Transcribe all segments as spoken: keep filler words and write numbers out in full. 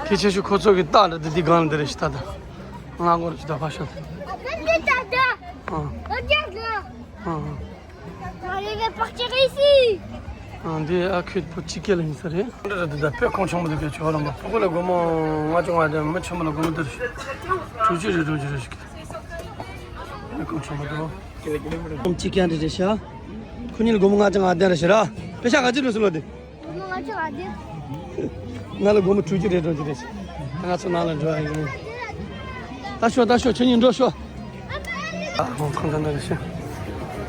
ཁྱེད་ཆེ་ཤོས་ཁོ་ཚོ་གི་རྟགས་འདྲ་འདི་འདི་སྒང་ལ་འདི་རེད་ཤི་ད་ད། ང་སྒོར་ཅི་ད་ཕ་ཤོད། ཨ། ཨ། ཨ། འདི་ཨ་ཁུ་བུ་གཅིག་སྐྱེས་ལ་ཡིན་ས་རེད། འདི་རེད་འདི་ད་དཔེ་ཁོང་ཆུང་མོ་འདི་གས་ཆོག་ལ་མ་ཕྲུ་གུ་ལ་སྒོར་མོ་ལྔ་བཅུ་ང་བརྒྱ། མི་ཆེན་མོ་ལ་སྒོར་མོ་འདི་རེད་ཤི། དྲུག་ཅུ་རེད་དྲུག་ཅུ་རེད་ཤི། དཔེ་ཁོང་ཆུང་མོ་འདུག་སྒོར་མོ་གཅིག་སྐྱེས་འདི་རེད་ཤི། ཁོ་གཉིས་ལ་སྒོར་མོ་ལྔ་བཅུ་ང་བརྒྱ་རེད་ཤི་ར། པེ་ཤ་ག་ཅི་ལོས་སུ་ལོ་འདི། ང་ཚོ་ཨ་དེ། ང་ལ་སྒོར་མོ་དྲུག་ཅུ་རེ་དྲུག་ཅུ་རེ། ང་ཚོ་ནང་ལ་འགྲོ་ཡ་ཡིན། ད་ཤོག་ད་ཤོག་ཁྱོད་གཉིས་འགྲོ་ཤོག་ཨ་ཧོ་ཁོང་ཚོ་འདྲ་རེ་ཤོག་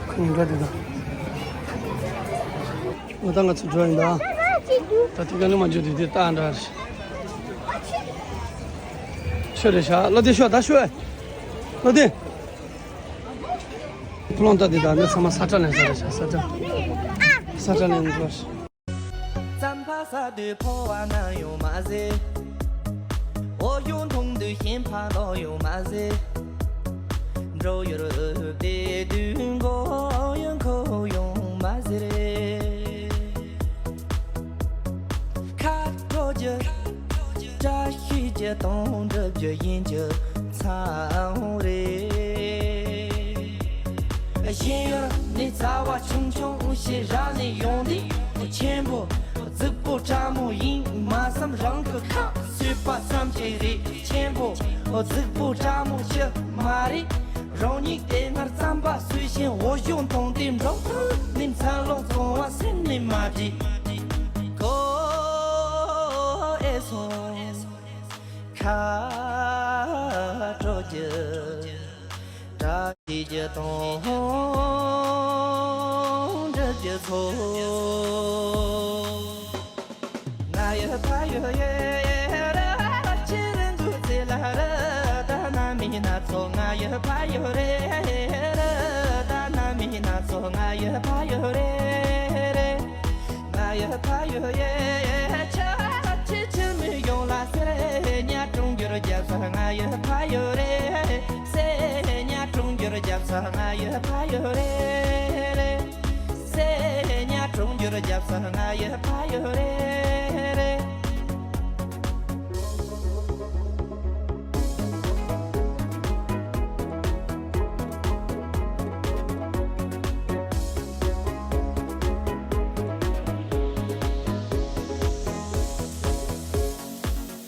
ཁྱོད་གཉིས་འགྲོ་དེ་དང་། འོ་ད་ང་ཚོ་འགྲོ་ཡིན་ད། ད་དེ་ག་ནས་མ་འཇུ་དེ་དེ་ལྟ་འདྲ་རེ། ཤོག་རེ་ཤག་ལོ་དེ་ཤོག་ད་ཤོག་ལོ་དེ། ཕུ་ལོང་ད་དེ་དང་འདི་ཚང་མ་ས་ཁྲ་ལེན་ས་རེད་ཤག་ས་ཁྲ། ས་ཁྲ་ལེན་འགྲོ་ཤག་རྩམ་པ་ཟ་དུས་ཕོ་བ་ན་ཡོང་མ་ཟེར། འོ་ཡོང་མཐོང་དུས་ཤན་པ་ལོག་ཡོང་མ་ཟེར། འགྲོ་ཡུལ་བལྟས་དུས་མགོ་ཡུ་འཁོར་ཡོང་མ་ཟེར། ཁ་དྲོ་རྒྱུ། བཀྲ་ཤིས་རྒྱུ་དང་འགྲུབ་རྒྱུ་ཡིན་རྒྱུ་ཚང་རེད། གཞན་ཡུལ་ནས་རྩ་བ་ཆུང་ཆུང་ཞིག་རག་ནས་ཡོང་དུས་ཆེན་པོ་རྫིག་པོ་ཕྲ་མོ་ཡིན་མ་བསམ། རང་གི་ཁ་གསོས་པ་ཙམ་གྱིས་རེད། ཆེན་པོ་རྫིག་པོ་ཕྲ་མོ་ཞིག་མ་རེད། རང་ཉིད་དེ་སྔར་རྩམ་པ་ཟོས་ཤིང་འོ་ཞོ་འཐུང་དུས་འབྲོག་ནས་འཚར་ལོངས་སོང་བ་སེམས་ནས་མ་བྲིས། ཁོ་ཨེ་སོང་། ཁ་དྲོ་རྒྱུ། བཀྲ་ཤིས་རྒྱུ་དང་འགྲུབ་རྒྱུ་ཚོ། ང་ཡི་ཕ་ཡུལ་ཡེ་ར། ཁྱེད་རང་འདུག་ཚེ་ལ་ར། ད་ན་མི་སྣ་ཚོ་ང་ཡི་ཕ་ཡུལ་རེད་ར། ད་ན་མི་སྣ་ཚོ་ང་ཡི་ཕ་ཡུལ་རེད། ང་ཡི་ཕ་ཡུལ་ཡེ། ཆ་ཆེ་ཆེ་མི་ཡོང་ལ་ཟེར། ཉ་གྲོང་ཁྱེར་རྒྱབ་ས་ང་ཡི་ཕ་ཡུལ་རེད་ཟེར། ཉ་གྲོང་ཁྱེར་རྒྱབ་ས་ང་ཡི་ཕ་ཡུལ་རེད་ཟེར། ཉ་གྲོང་ཁྱེར་རྒྱབ་ས་ང་ཡི་ཕ་ཡུལ་རེད།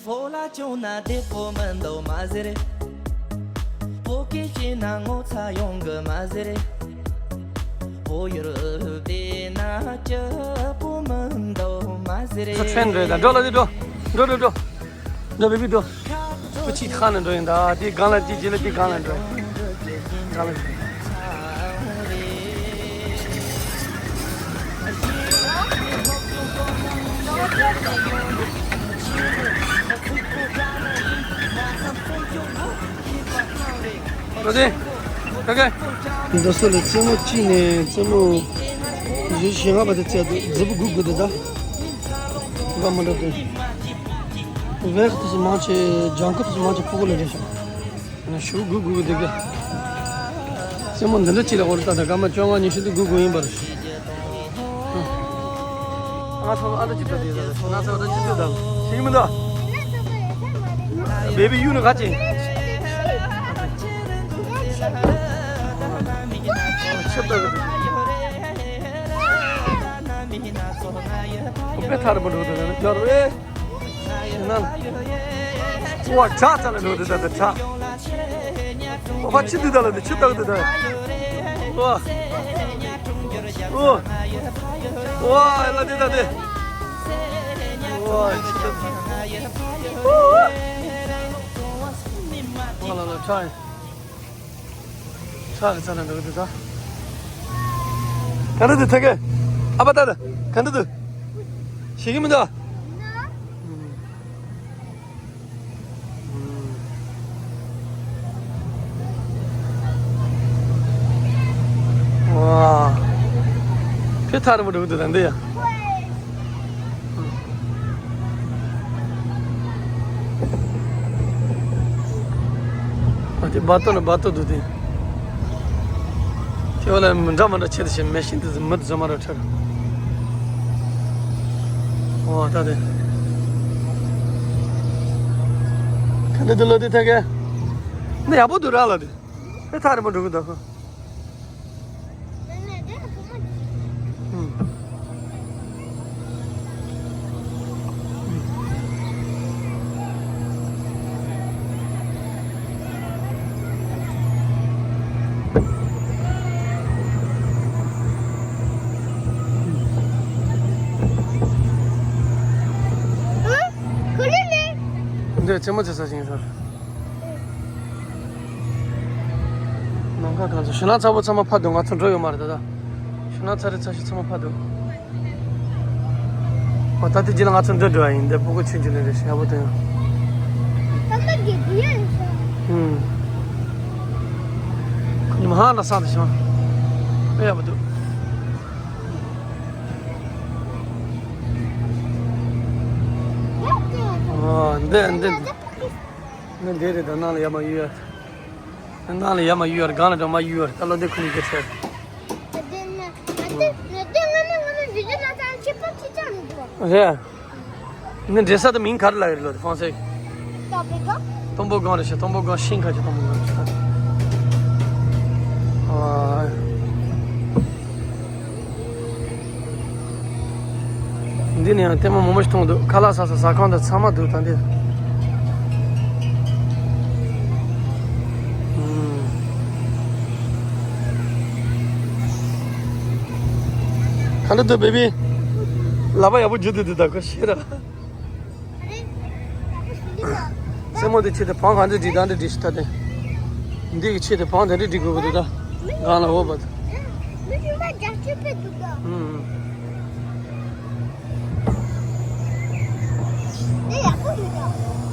ཕོ་ལ་བྱུང་ན་བདེ་པོ་མི་འདུག་མ་ཟེར། ཕོ་སྐད་བཤད་ན་ངོ་ཚ་ཡོང་གི་མ་ཟེར། ཕོ་ཡུལ་བལྟས་ན་སྐྱིད་པོ་མི་འདུག་མ་ཟེར། ཁོ་ཚན་རེད་ད། འགྲོ་ལ་དེ་འགྲོ། འགྲོ་འགྲོ་འགྲོ། འགྲོ་བི་བི་འགྲོ། ཁོ་གཅིག་ཁ་ནས་འགྲོ་ཡིན་ད། དེ་སྒང་ལ་དེ་རྗེས་ལ་དེ་སྒང་ལ་འགྲོ། སྒང་ལ་འགྲོ། འགྲོ་དེ། ཨོ་ཁེ། འདི་ཚོ་ལ་རྩེད་མོ་གཅིག་ནས་རྩེད་མོ་བཞི་བཅུ་ཞེ་ལྔ་བར་དུ་རྩེད་འདུག་རྫིག་པོ་དགོས་དགོས་འདུག་ད། འགའ་མི་འདྲ་འདུག་བེག་དེ་ཚོ་མང་ཆེ་ལྗང་ཁུ་དེ་ཚོ་མང་ཆེ་ཕྲུ་གུ་ལ་རེད་ཤག་ཞུ་དགོས་དགོས་ཀྱི་འདུག་གི་རྩེད་མོ་འདི་འདྲ་ཅིག་ལ་འོ་རེད་ད། ད་སྐར་མ་བཅོ་ལྔ་ཉི་ཤུ་དེ་དགོས་དགོས་ཡིན་པ་རེད། ང་ཚོ་ཨ་འདྲ་ཅིག་ད་དེ་ད་ང་ཚོ་ཨ་འདྲ་ཅིག་ད་ཤེས་ཀྱི་མི་འདུག་བེ་བི་ཡུ་ནི་ག་ཅིག་ཆབ་ད་གི་དཔེ་ཐར་མི་འདུག་ད་ནི་ཡོད་རེད། ན། ཝ་ཁྲག་ཚ་ལ་འགྲོ་དེ་ད་དེ་ཁྲག་ཝ་ཕ་ཆི་དུ་ད་ལ་དེ་ཆི་ཏག་དུ་ད། ཝ། ཝ། ཝ་ལ་དེ་ད་དེ། ཝ་ཆི་ཏག་དུ། ཝ་ལ་ལ་ཁྲག་ཡིན། ཚ་གི་ཚ་ན་འགྲོ་གི་འདུག་ད། ག་འདྲ་འདུག་ཐད་ཀའི། ཨ་ཕ་ད་ད། ག་འདྲ་འདུག་ཤེས་ཀྱི་མི་འདུག་ཨ། ཨ། ཕེ་ཐར་མོ་འགྲོ་གི་འདུག་ད་འདི་ཡ། ཨ་དེ་བ་ཏོ་ནི་བ་ཏོ་འདུག་དེ། དེ་བ་ལ་མི་འདྲ་མི་འདྲ་ཆེ་དེ་ཞིག་མེ་ཤིན་དེ་མི་དེ་ཚོ་མ་ར་ཁྲ་ར། ཨོ་ད་དེ། ལོ་དེ་ལོ་དེ་ཐད་ཀ་འདི་ཡག་པོ་འདུག་ར། ལོ་དེ་ཨེ་ཐག་རིང་པོ་འགྲོ་གི་འདུག་འདི་རྩེད་མོ་རྩེ་ས་ཞིག་ཡིན་ས་རེད། ནམ་མཁའ་གང་ཚོ་ཞེད་སྣང་ཚ་པོ་ཚང་མ་ཕར་འདུག་ང་ཚོ་འགྲོ་ཡོད་མ་རེད་ད་ལྟ། ཞེད་སྣང་ཚ་རེ་ཚ་ཤི་ཚང་མ་ཕར་འདུག་ཨོ་ད་ལྟ་རྗེས་ལ་ང་ཚོ་འདི་འགྲོ་ཡ་ཡིན། འདི་སྤུ་གུ་ཆུང་ཆུང་ནས་རེད་ཤག་ཡག་པོ་འདུག་ཡང་། ད་ལྟ་གི་དེ་ཡ་རེད་ཤག་ཧུམ། ཁོ་ཉི་མ་ཧ་ན་སང་དེ་ཤོང་། དཔེ་ཡག་པོ་འདུག་ཨོ་འདི་འདི་འདི། ནི་འདི་རེད་ད། ནང་ལ་ཡར་མར་གཡུག་ཡ། ནང་ལ་ཡར་མར་གཡུག་ཡ། སྒང་ལ་འགྲོ་མར་གཡུག་ཡ། ད་ལོ་འདི་ཁོ་གཉིས་ཀྱི་ཁྲེལ། རེད། ནི་འབྲེལ་ས་དེ་མིང་ག་རེ་ལབ་ཡོད་ལོ་དེ་ཧྥང་སེ། སྟོང་པོ་སྒང་རེད་ཤག་སྟོང་པོ་སྒང་ཤིང་ཁ་གི་སྟོང་པོ་སྒང་ཞིག་ད། ཨ། འདི་ནས་ཡང་ལྟད་མོ་མང་པོ་ཞིག་མཐོང་འདུག་ཁ་ལག་ཟ་ས་ཟ་ཁང་དང་ཚང་མ་འདུག་ད་འདི། ཨུམ། ག་འདྲ་འདུག་བེ་བི། ལག་པ་ཡག་པོ་འཇུ་འདུག་འདུག་ད་ཁོ་ཤེས་ར། རྩེད་མོ་དེ་ཆེད་དུ་བང་ག་འདྲ་སྒྲིག་ད་འདྲ་སྒྲིག་ཤི་ད་དེ། འདི་གི་ཆེད་དུ་བང་དེ་འདྲ་སྒྲིག་དགོས་ཀྱི་འདུག་ད། སྒང་ལ་འོ་བ་དེ། ཨུམ།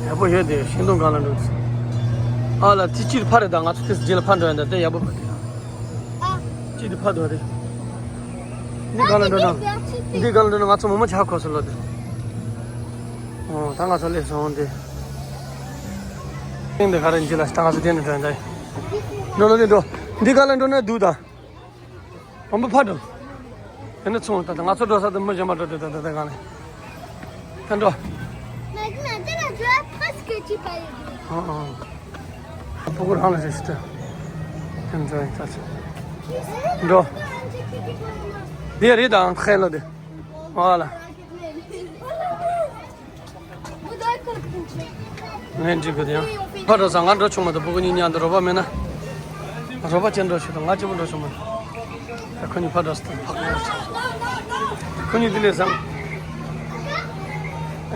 ཡག་པོ་ཡོད་དེ་ཤིང་སྡོང་སྒང་ལ་འགྲོ། ཨ་ལ་དེ་གཅིག་ཕར་རེད་ད། ང་ཚོ་དེ་རྗེས་ལ་ཕར་འགྲོ་ཡ་ད་དེ་ཡག་པོ་ཕར་དེ། གཅིག་དེ་ཕར་འགྲོ་རེད། འདི་སྒང་ལ་འགྲོ་ན། འདི་སྒང་ལ་འགྲོ་ན་ང་ཚོ་མོ་མོ་ཆག་ཁོ་སོ་ལོ་དེ། ཨོ་ད་ང་ཚོ་སླེབས་སོང་དེ། ཐེངས་འདི་ག་རེ་འཇི་ལ་ད་ང་ཚོ་དེ་ནས་འགྲོ་ཡིན་ད། འགྲོ་ལོ་དེ་འགྲོ། འདི་ག་ལ་འགྲོ་ན་སྡུག་ད། བམ་པ་ཕར་འགྲོ། དེ་ནས་ཚོང་ད་ད་ང་ཚོ་འགྲོ་ས་དེ་མི་གཞན་པ་འགྲོ་དེ་ད་ད་ད་ག་ནས། ད་འགྲོ། ཨོ་ཨོ། སྤུ་གུ་རང་ལ་རེ་ཞིག་ད། དེ་འགྲོ་ཡིན་ད་ཚོ། འགྲོ། དེ་རེད་ད་ཁའི་ལོ་དེ། ཨོ་ལ། ངས་འགྲིག་གི་དེ་ཡང་། ཕར་འགྲོ་ས་ང་འགྲོ་ཆུང་མ་དང་སྤུ་གུ་གཉིས་མཉམ་དུ་རོགས་པ་མེད་ན། རོགས་པ་ཅན་འགྲོ་ཆུང་དང་ང་གཅིག་པུ་འགྲོ་ཆུང་མ། ད་ཁོ་གཉིས་ཕར་འགྲོ་ས་དང་ཕག་ཁོ་གཉིས་དེ་ལས་བཟང་།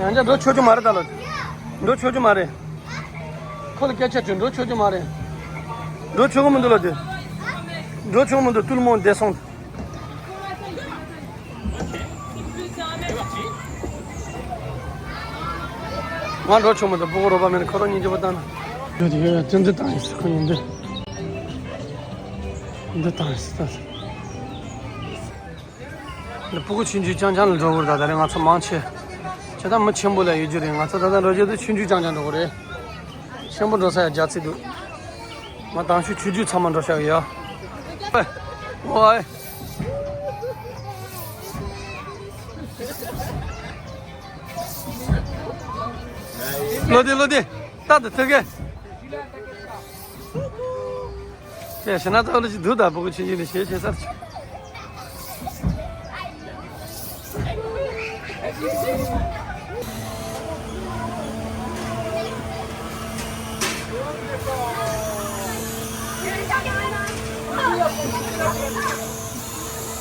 ཡང་བསྐྱར་འགྲོ་ཆོག་རྒྱུ་མ་རེད་ད་ལོ། འགྲོ་ཆོག་རྒྱུ་མ་རེད། ཁོ་ལ་སྐད་ཆ་དྲིས། འགྲོ་ཆོག་རྒྱུ་མ་རེད། འགྲོ་ཆོག་གི་མི་འདུག་ལོ་དེ། འགྲོ་ཆོག་གི་མི་འདུག་ཏུལ་མོ་འདས་སོང་། ང་འགྲོ་ཆོག་མི་འདུག་སྤུ་གུ་རོགས་པ་མེད་ན་ཁོ་རང་གཉིས་ཀྱི་བུ་བཏང་ན། ཡོད་དེ་ཡོད་ཡོད་དེ་འདི་བཏང་ཡིན་ཟེར་ཁོ་ཡིན་འདི། འདི་བཏང་ཡིན་ཟེར་ད། འདི་སྤུ་གུ་ཆུང་ཆུང་རྐྱང་རྐྱང་ལ་འགྲོ་དགོས་རེད་ད། ད་རེས་ང་ཚོ་མང་ཆེ། ཇི་ལྟར་མི་ཆེན་པོ་ལ་ཡོད་རྒྱུ་རེད། ང་ཚོ་ད་ལྟ་འགྲོ་རྒྱུ་དེ་ཆུང་ཆུང་རྐྱང་རྐྱང་འགྲོ་དགོས་རེད། ཆེན་པོ་འགྲོ་ས་ཡ་རྒྱ་ཚིག་འདུག་ང་དང་ཤུ་ཆུ་རྒྱུས་ཚང་མ་འགྲོ་བཞག་ཡ། ཝའི། ལོ་དེ་ལོ་དེ། ཏག་ཏག་ཐུག་གེ། ཅེས་ཞེ་ན་ཏག་ལོ་ཅིག་འདུག་ད་སྤུ་གུ་ཆུང་ཆུང་ནས་ཞེས་བྱེད་ས།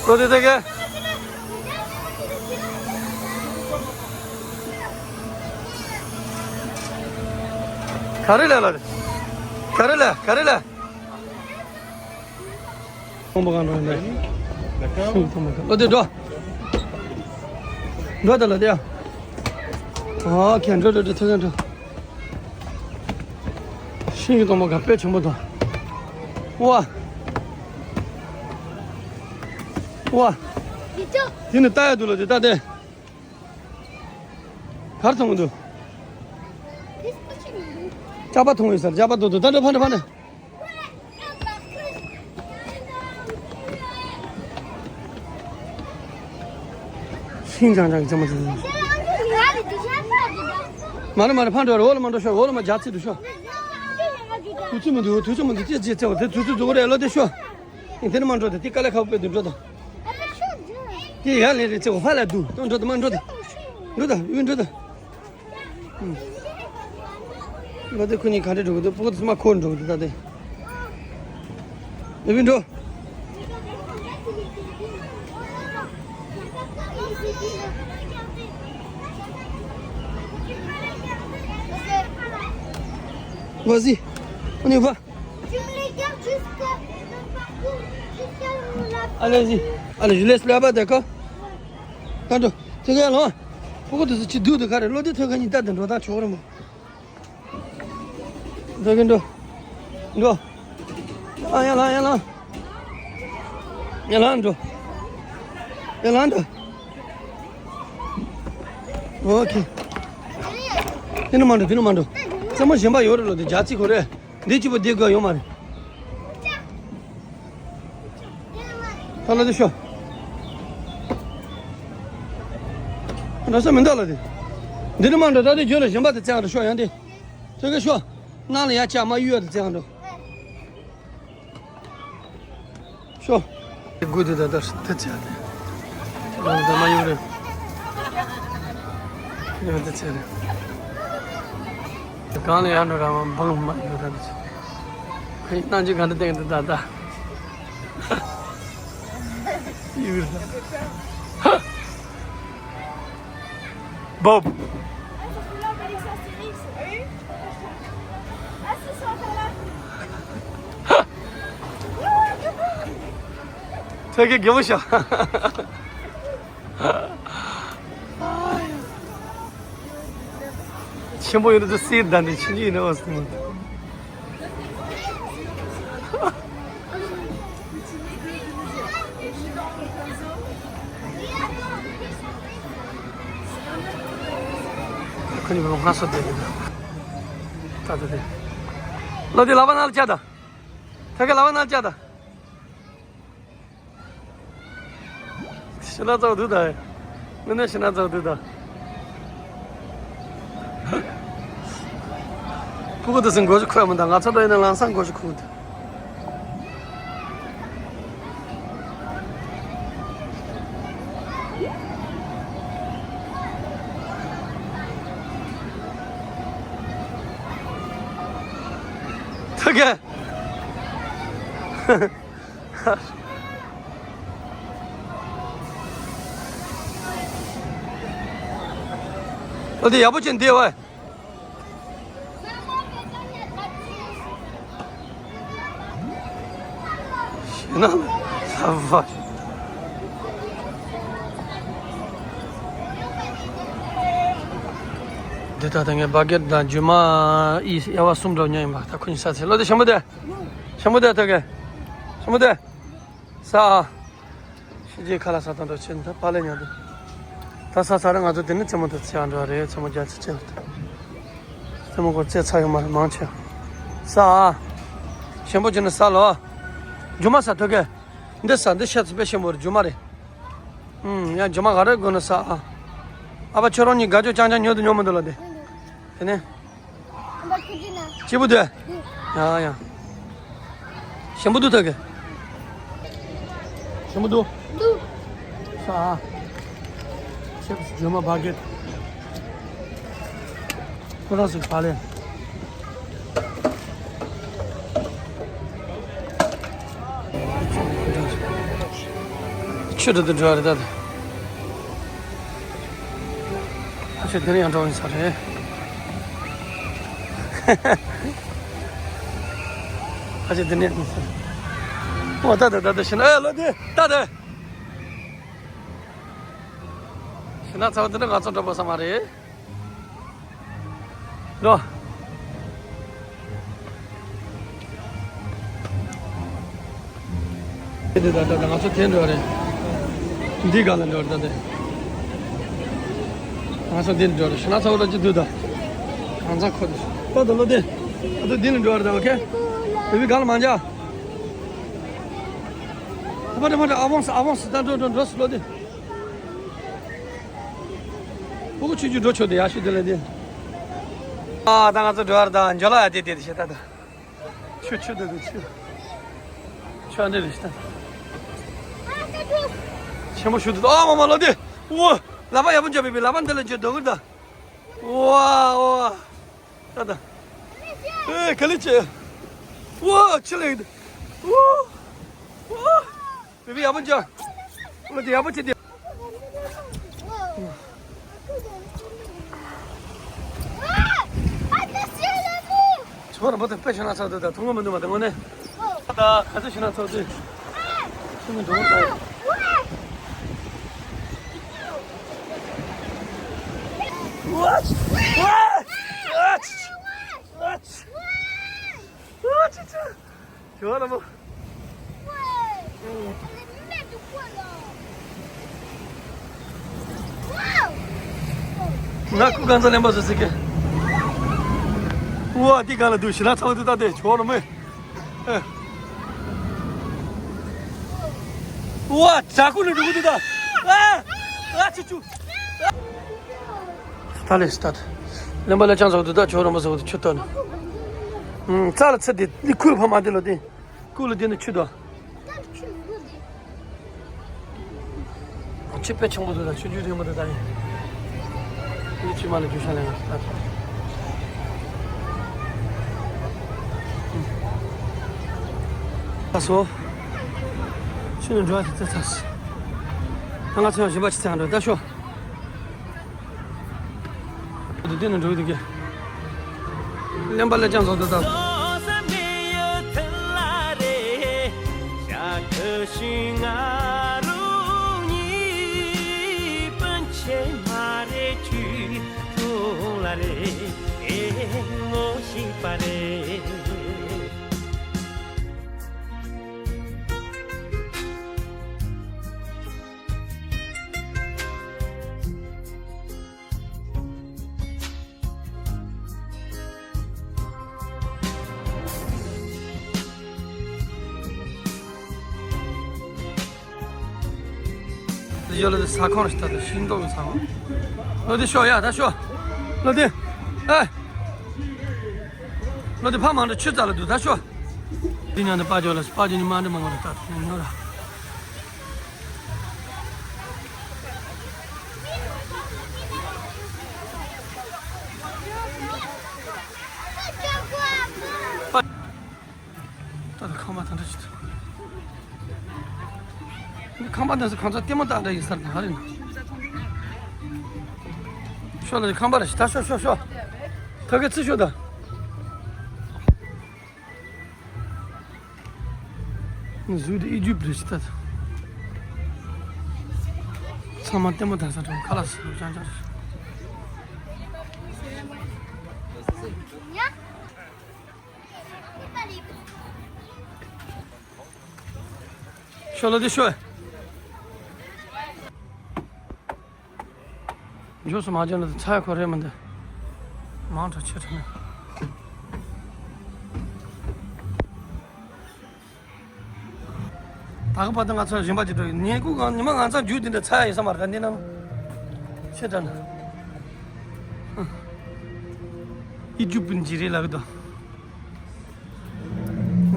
ལོ་དེ་དེ་གེ། ག་རེ་ལས་ལ་རེ། ག་རེ་ལས་ག་རེ་ལས། ཁོང་པ་གང་འགྲོ་ཡིན་པས། ཤིང་ཐོག་མ་གང་། ལོ་དེ་འགྲོ། འགྲོ་དེ་ལོ་དེ་ཡ། ཨོ་ཁེ་འགྲོ་འགྲོ་འགྲོ་ཐོས་འགྲོ། ཤིང་གི་སྟོང་པ་ག་དཔེ་ཆེན་པོ་དང་། ཝ། ཝ། དེ་ནི་ལྟ་ཡ་འདུག་ལོ་དེ་ལྟ་དེ། གར་མཐོང་གི་འདུག་ཇག་པ་མཐོང་ཡོད་ས་རེད། ཇག་པ་འདུག་འདུག་ད་འགྲོ་ཕ་འགྲོ་ཕ་འགྲོ། ཤིང་ཅང་ཅང་རྩེད་མོ་རྩེ། མ་རེད་མ་རེད། ཕར་འགྲོ་རེད། འོག་ལ་མ་འགྲོ་ཤོག་འོག་ལ་མ་རྒྱག་རྩིས་འགྲོ་ཤོག་དུས་ཚོད་མི་འདུག་དུས་ཚོད་མི་འདུག་དེ་རྗེས་བརྩེ་བ་དེ་དུས་ཚོད་རྫོགས་རེད། ལོ་དེ་ཤོག་དེ་ནི་མ་འགྲོ་དེ་དེ་དཀའ་ལས་ཁག་པོ་དཔེ་འདུག་འགྲོ་དང་། དེ་ཡར་ལེན་རེད་བརྩེ་བ་ཧ་ལས་འདུག་དང་འགྲོ་དང་མ་འགྲོ་དང་། འགྲོ་དང་ཡུན་འགྲོ་དང་། ལོ་དེ་ཁོ་གཉིས་ག་འདྲ་འགྲོ་གི་འདུག་སྤུ་གུ་དེ་ཚོ་མ་ཁོ་འགྲོ་གི་འདུག་ད་དེ། ལེ་བིན་འགྲོ། Vas-y, on y va. Tu me les gardes jusqu'à le parcours, jusqu'à la Allez-y. Allez, je laisse là-bas, d'accord? Attends, tu regardes là. Pourquoi tu tu doutes de carré? L'autre, tu regardes, t'as de droit, tu vois. འགྲོ་གི་འགྲོ། འགྲོ། ཡ་ལ་ཡ་ལ་ཡ་ལ། ཡ་ལ་འགྲོ། ཡ་ལ་འགྲོ། ཨོ་ཁེ། དེ་ནི་མ་འགྲོ་དེ་ནི་མ་འགྲོ། རྩེད་མོ་གཞན་པ་ཡོད་རེད་ལོ། དེ་རྒྱ་རྩིས་ཁོ་རེད། འདི་གཅིག་པོ་འདི་དགོས་ཡོད་མ་རེད། ད་ལ་དེ་ཤོག་འགྲོ་ས་མི་འདུག་ལ་དེ། འདི་ནི་མ་འགྲོ། ད་དེ་རྒྱུན་ལ་གཞན་པ་དེ་བཙལ་འགྲོ་ཤོག་ཡང་དེ། ཐོས་གི་ཤོག་ནང་ལ་ཡ་ཅག་མ་གཡུ་ཡ་དེ་བཙལ་འགྲོ། ཤོག་དེ་དགུ་དེ་ད་ལྟ་དེ་བཙལ་དེ། ང་ད་མ་གཡུ་རེད། ཡང་དེ་བཙལ་རེད། གང་ལ་ཡ་འགྲོ་ར་མ་འབངས་མ་གཡུ་ར་དེ་བཙལ། ཁོས་སྣང་ཆུ་ག་འདྲ་བསྟན་འདུག་ད་ལྟ། Bob. ཐོད་རྒལ་རྒན་པོ་ཤ། ཆེན་པོ་ཡོད་དུ་སྲིད་ཟླ་འདི་ཕྱིན་ཅི་ཡིན་ནའོ་ཟེར་མ། ཁོ་གཉིས་པོ་སྔ་སོ་བསྡད་ཀྱི་འདུག་ད་ད་དེ། ལོ་དེ་ལག་པ་ནང་ལ་བཅག་ད། ཐད་ཀའི་ལག་པ་ནང་ལ་བཅག་ད། ཕྱི་ན་ཚ་བ་འདུག་ད། ནི་ནི་ཕྱི་ན་ཚ་བ་འདུག་ད། ཕྲུ་གུ་དེ་ཚོ་མགོ་ཞིག་ཁུག་མི་འདུག་ང་ཚོ་འདྲ་ཡིན་ན་ལམ་སང་མགོ་ཞིག་ཁུག་འདུག་ཐུག་གེ། ཨོ་དེ་ཡག་པོ་ཅན་དེ་བ། ཤེས་ན་ལ་བ། འདི་ལྟ་ད་ངས་སྦ་གེ་དང་རྒྱུ་མ་ཨི་ཡ་བ་གསུམ་འགྲོ་ཉན་ཡིན་པ། ད་ཁོ་གཉིས་ས་ཚེ་ལོ་དེ་ཞན་པོ་དེ། ཞན་པོ་དེ་ཐོག་གེ། ཞན་པོ་དེ། ས་ཨ། ཤི་རྗེས་ཁ་ལག་ཟ་དང་འགྲོ་ཕྱིན་ད་པཱ་ལེ་ཉལ་དུ། ད་ས་ས་ར་ང་ཚོ་དེ་ནི་རྩེད་མོ་དུ་ཚེ་ཨ་འགྲོ་བ་རེད། རྩེད་མོ་རྒྱ་ཆེ་ཆེ་བ་དུ། རྩེད་མོ་སྐོར་རྩེད་ཚར་ཡོད་མ་རེད་མང་ཆེ། ས་ཨ། ཞན་པོ་ཅི་ནི་ས་ལོ། རྒྱུ་མ་ས་ཐོག་གེ། འདི་ས་འདི་ཤ་ཚི་པེ་ཞན་པོ་རེད་རྒྱུ་མ་རེད། ཨུམ་ཡང་རྒྱུ་མ་ག་རེ་དགོས་ན་ས་ཨ། ཨ་ཕ་ཁྱོད་རང་གཉིས་དགའ་སྐྱོ་ཅང་ཅང་ཉོ་དུ་ཉོ་མི་འདུག་ལ་དེ། དེ་ནས། སྐྱིད་པོ་དེ། ཡ་ཡ། ཞིམ་པོ་འདུག་ཐོག་གི། ཞིམ་པོ་འདུག་ས་ཨ། ཆེབ་སི་ཇོ་མ་བྷ་གེ་ཏི། ཁོ་རང་ཚོའི་བག་ལེབ། ཆུ་འདྲ་དུ་འགྲོ་རེད་ད། ཨ་ཅེ་དེ་ནས་ཡང་འགྲོ་ཡིན་ས་རེད། ཨ་ཅེ་དེ་ནས་ཡང་ས། ཨོ་ད་ད་ད་ད་ཤི་ན་ཨེ་ལོ་དེ་ད་ད། ཤི་ན་ཚ་བ་དེ་འདྲ་ང་ཚོ་འགྲོ་པ་ས་མ་རེད། འགྲོ། དེ་དེ་ད་ད་ད་ང་ཚོ་དེ་འགྲོ་རེད། འདི་ག་ལ་འགྲོ་རེད་ད་དེ། ང་ཚོ་འདི་འགྲོ་རེད། ཤི་ན་ཚ་བོ་ད་ཅི་འདུག་ད། གང་ཚ་ཁོ་དེ། ད་ད་ལོ་དེ། ད་ད་འདི་ལ་འགྲོ་རེད་ད། ཨོ་ཁེ། བེ་བི་ག་ལ་མ་འཇག་ད་པ་ད་པ་ད་ཨ་བོང་སི་ཨ་བོང་སི་ད་འགྲོ་འགྲོ་འགྲོ་སི་ལོ་དེ། ཕྲུ་གུ་ཆུང་ཆུང་འགྲོ་ཆོག་དེ་ཡག་ཤོས་དེ་ལ་དེ། ཨ་ད་ང་ཚོ་འགྲོ་བར་དང་འཇོ་ལ་ཡ་དེ་དེ་དེ་ཤེས་ད་ད། ཆུ་ཆུ་དེ་དེ་ཆུ། ཆུ་ཨ་འདྲེ་རེ་ཤེས་ད། ཆེན་པོ་ཞུ་དུ་ཨ་མ་མ་ལོ་དེ། ཨོ། ལ་པ་ཡ་པོ་འཇོ་བི་བི་ལ་པ་འདི་ལ་འཇོ་དོ་གི་ད། ཝ་ཝ། ད་ད། ཨེ་ག་ལེ་ཆེ། ཝ་ཆི་ལེ་འདི། ཝ་ཝ། བི་བི་ཡག་པོ་འཇོ། ང་དེ་ཡག་པོ་བྱེད་དེ། ཆོག་ར་མོ་དེ་དཔེ་ཤ་ན་ཚ་དེ་དང་ཐུང་ངུ་མི་འདུག་མ་དེ་ངོ་ནས། ད་ག་ཚོད་ཤ་ན་ཚ་དེ། ཤི་མི་འགྲོ་བ་དང་། ཨ་ཅི་ཅི། ཨ་ཅི་ཅི། ཨ་ཅི་ཅི། ཁྱོད་ལ་མོ། ང་ཁུ་གང་ཚ་ལེན་པ་བཟོ་ཟེར་གི། ཝ་འདི་གང་ལ་འདུག་ཞི་ལ་ཚ་བ་འདུག་ད་དེ་ཁྱོད་ལ་མོ། ཝ་བྱ་ཀུ་ལ་འགྲོ་གི་འདུག་ད། ཨ་ཨ་ཆུ་ཆུ། ད་ལེ་སི་ད། ལེན་པ་ལ་ཅང་ཚ་བ་འདུག་ད་ཁྱོད་ལ་མོ་ཟ་བ་འདུག་ཆུ་ཏོ་ནི། རྩ་ལ་ཚ་དེ་ནི་ཁུ་ཕ་མ་དེ་ལ་དེ། ཀུ་ལུ་དེ་ནི་ཆུ་དོ། ཆུ་དཔེ་ཆེན་པོ་འདུག་ད་ཆུ་རྒྱུས་རིང་པོ་འདུག་ད་ཡིན། དེ་ཆུ་མ་ལ་རྒྱུ་ཤ་ལེན་ང་ད། ད་སོ། ཆུ་ནི་འགྲོ་བ་དེ་ཚ་ཚ། ད་ང་ཚོ་ཡང་ཞིམ་པ་ཅི་ཚ་འགྲོ་ད་ཤོ། དེ་དེ་ནས་འགྲོ་གི་འདུག་གས། གླེན་པ་ལ་ཅང་བཟོ་འདུག་ད། ཡོད་ལ་དེ་ས་ཁོངས་རེ་ལྟ་དུས་ཤིང་ཏོག་གི་ས་ཁོངས། ལོ་དེ་ཤོག་ཡ་ད་ཤོག་ལོ་དེ། ཨེ། ལོ་དེ་ཕ་མ་འདྲ་ཆུ་རྩ་ལ་འདུག་ད་ཤོག་དེ་ཉང་དུ་པ་ཇོ་ལ་པ་ཇོ་ནི་མ་འདྲ་མ་ངོ་རེ་ལྟ་དུས་ཉོ་ར། ད་ལྟ་ཁང་པ་དེ་འདྲ་ཞིག་འདུག་འདི་ཁང་པ་འདི་ཚོ་གང་ཚོ་ལྟད་མོ་ལྟ་འདྲ་ཡིན་ས་རེད་ཧ་རེད་ན། ཤོག་ལ་ཁང་པ་རེ་ཞིག་ད་ཤོག་ཤོག་ཤོག་ད་ག་ཚིག་ཤོག་ད། ནི་ཟུག་དེ་ཨི་ཇུབ་རེ་ཞིག་ད། ཚང་མ་ལྟད་མོ་ལྟ་ས་འགྲོ་ཁ་ལག་ཟ་རོགས་ཅང་ཅང་རེ། ཤོ་ལོ་དེ་ཤོ། མགྱོགས་སུ་མ་འཇོན་ལ་ཚ་ཡ་ཁོ་རེད་མི་འདུག་མང་དྲགས་ཆེ་དྲགས་ནས། ད་ག་བར་དུ་ང་ཚོ་རིམ་པ་ཅིག་འགྲོ་ཡིན། ཉིན་གུང་གང་ཉི་མ་ང་ཚོ་རྒྱུག་འདི་འདྲ་ཚ་ཡ་ཡིན་ས་མ་རེད་ད་འདི་ན། ཆེ་དྲགས་ན། ཨི་ཇུབ་པིན་ཇི་རེད་ལབ་གི་འདུག་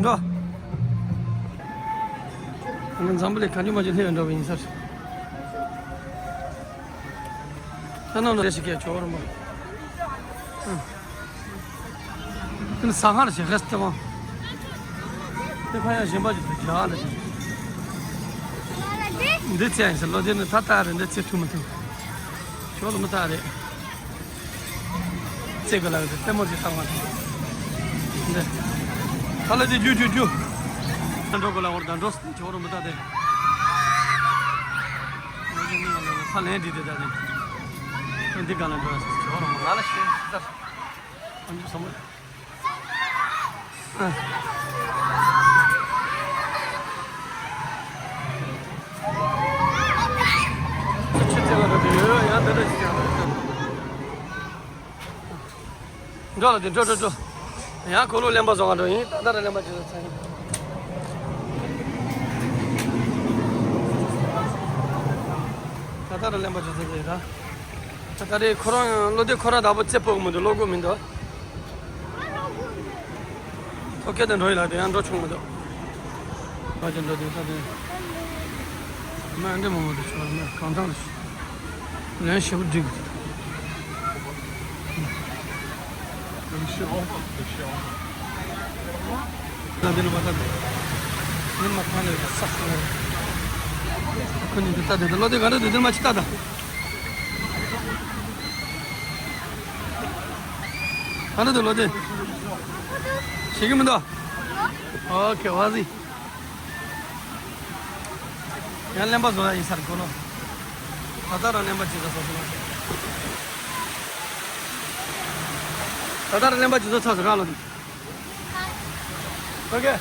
འགྲོ། ང་འཛམ་བུ་གླིང་གང་བྱུང་མང་བྱུང་སླེབས་འགྲོ་བ་ཡིན་ས་རེད། ད་ནང་ལ་རེ་ཞིག་གས་ཇོ་བོ་རིན་པོ། དེ་ནི་ས་ཧ་ར་ཞིག་རེས་ཏེ་བང་། དེ་ཕ་ཡང་གཞན་པ་ཞིག་ཏུ་རྒྱ་ལ་ཞིག་འདི་ཚེ་ཡིན་ས་ལོ་དེ་ནི་ད་ལྟ་རེ་འདི་ཚེ་ཐུ་མི་ཐུ། ཇོ་ལ་མི་ད་རེད། ཙེ་ག་ལ་གི་ལྟད་མོ་ཅིག་བཏང་བ་དང་། འདི། ཁ་ལ་དེ་རྒྱུ་རྒྱུ་རྒྱུ། འགྲོ་ག་ལ་བར་དང་འགྲོ་ཟེར་ཇོ་རུ་མི་ད་དེ། ང་ཚོ་གཉིས་ཀ་ལ་ཁ་ལན་འདི་དེ་ད་དེ། འདི་ག་ལ་འགྲོ་ཟེར་ཇོ་རུ་མི་ང་ལ་ཤེས་ཟེར། ཨ་འཇུ་བསམ་བློ། ཨ། ཆུ་ཆུ་ཚེ་བ་ར་དེ་ཡོད་ཡང་འདི་འདྲ་ཞིག་ཀྱང་རེད། འགྲོ་ལ་དེ་འགྲོ་འགྲོ་འགྲོ། ཡང་གོ་ལོ་གླེན་པ་བཟོ་ག་འགྲོ་ཡིན། ད་ལྟ་ར་གླེན་པ་བྱེད་ཚར་ཡིན། ད་ལྟ་ར་གླེན་པ་བྱེད་ཚར་ཡིན་ད། ད་ལྟ་རེ་ཁོ་རང་བློ་བདེ་ཁོ་རང་བདག་པོ་རྩེ་ཕོག་གི་མི་འདུག་བློ་སྒོ་མི་འདུག་ཐོ་ཀེ་དེ་འགྲོ་ཡི་ལ་དེ་ཡང་འགྲོ་ཆོག་མི་འདུག་ཕ་ཅན་འགྲོ་དེ་ས་དེ། མ་འདྲེ་མང་པོ་དེ་ཆོག་མ་གང་ཚང་རེད། ལན་ཞེ་པོ་འགྲིག་ད་དེ་ནི་མ་ད་དེ། ནི་མ་ཁང་ནས་ས་ཁང་ཁོ་ནི་དེ་ལྟ་དེ་ལོ་དེ་ག་འདྲ་དེ་དེ་མ་ཅི་ལྟ་ད། ག་འདྲ་དེ་ལོ་དེ། ཤེས་ཀྱི་མི་འདུག་ཨོ་ཁེ་བ་ཟི། ཡང་གླེན་པ་བཟོ་ཡ་ཡིན་ས་རེད་ཁོ་ནོ། ད་ལྟ་རང་གླེན་པ་བྱེད་ས་སོ་སོ་ལ། ད་ལྟ་རང་གླེན་པ་བྱེད་ས་ཚ་ཟེར་ག་ལ་འདུག་ཨོ་ཁེ།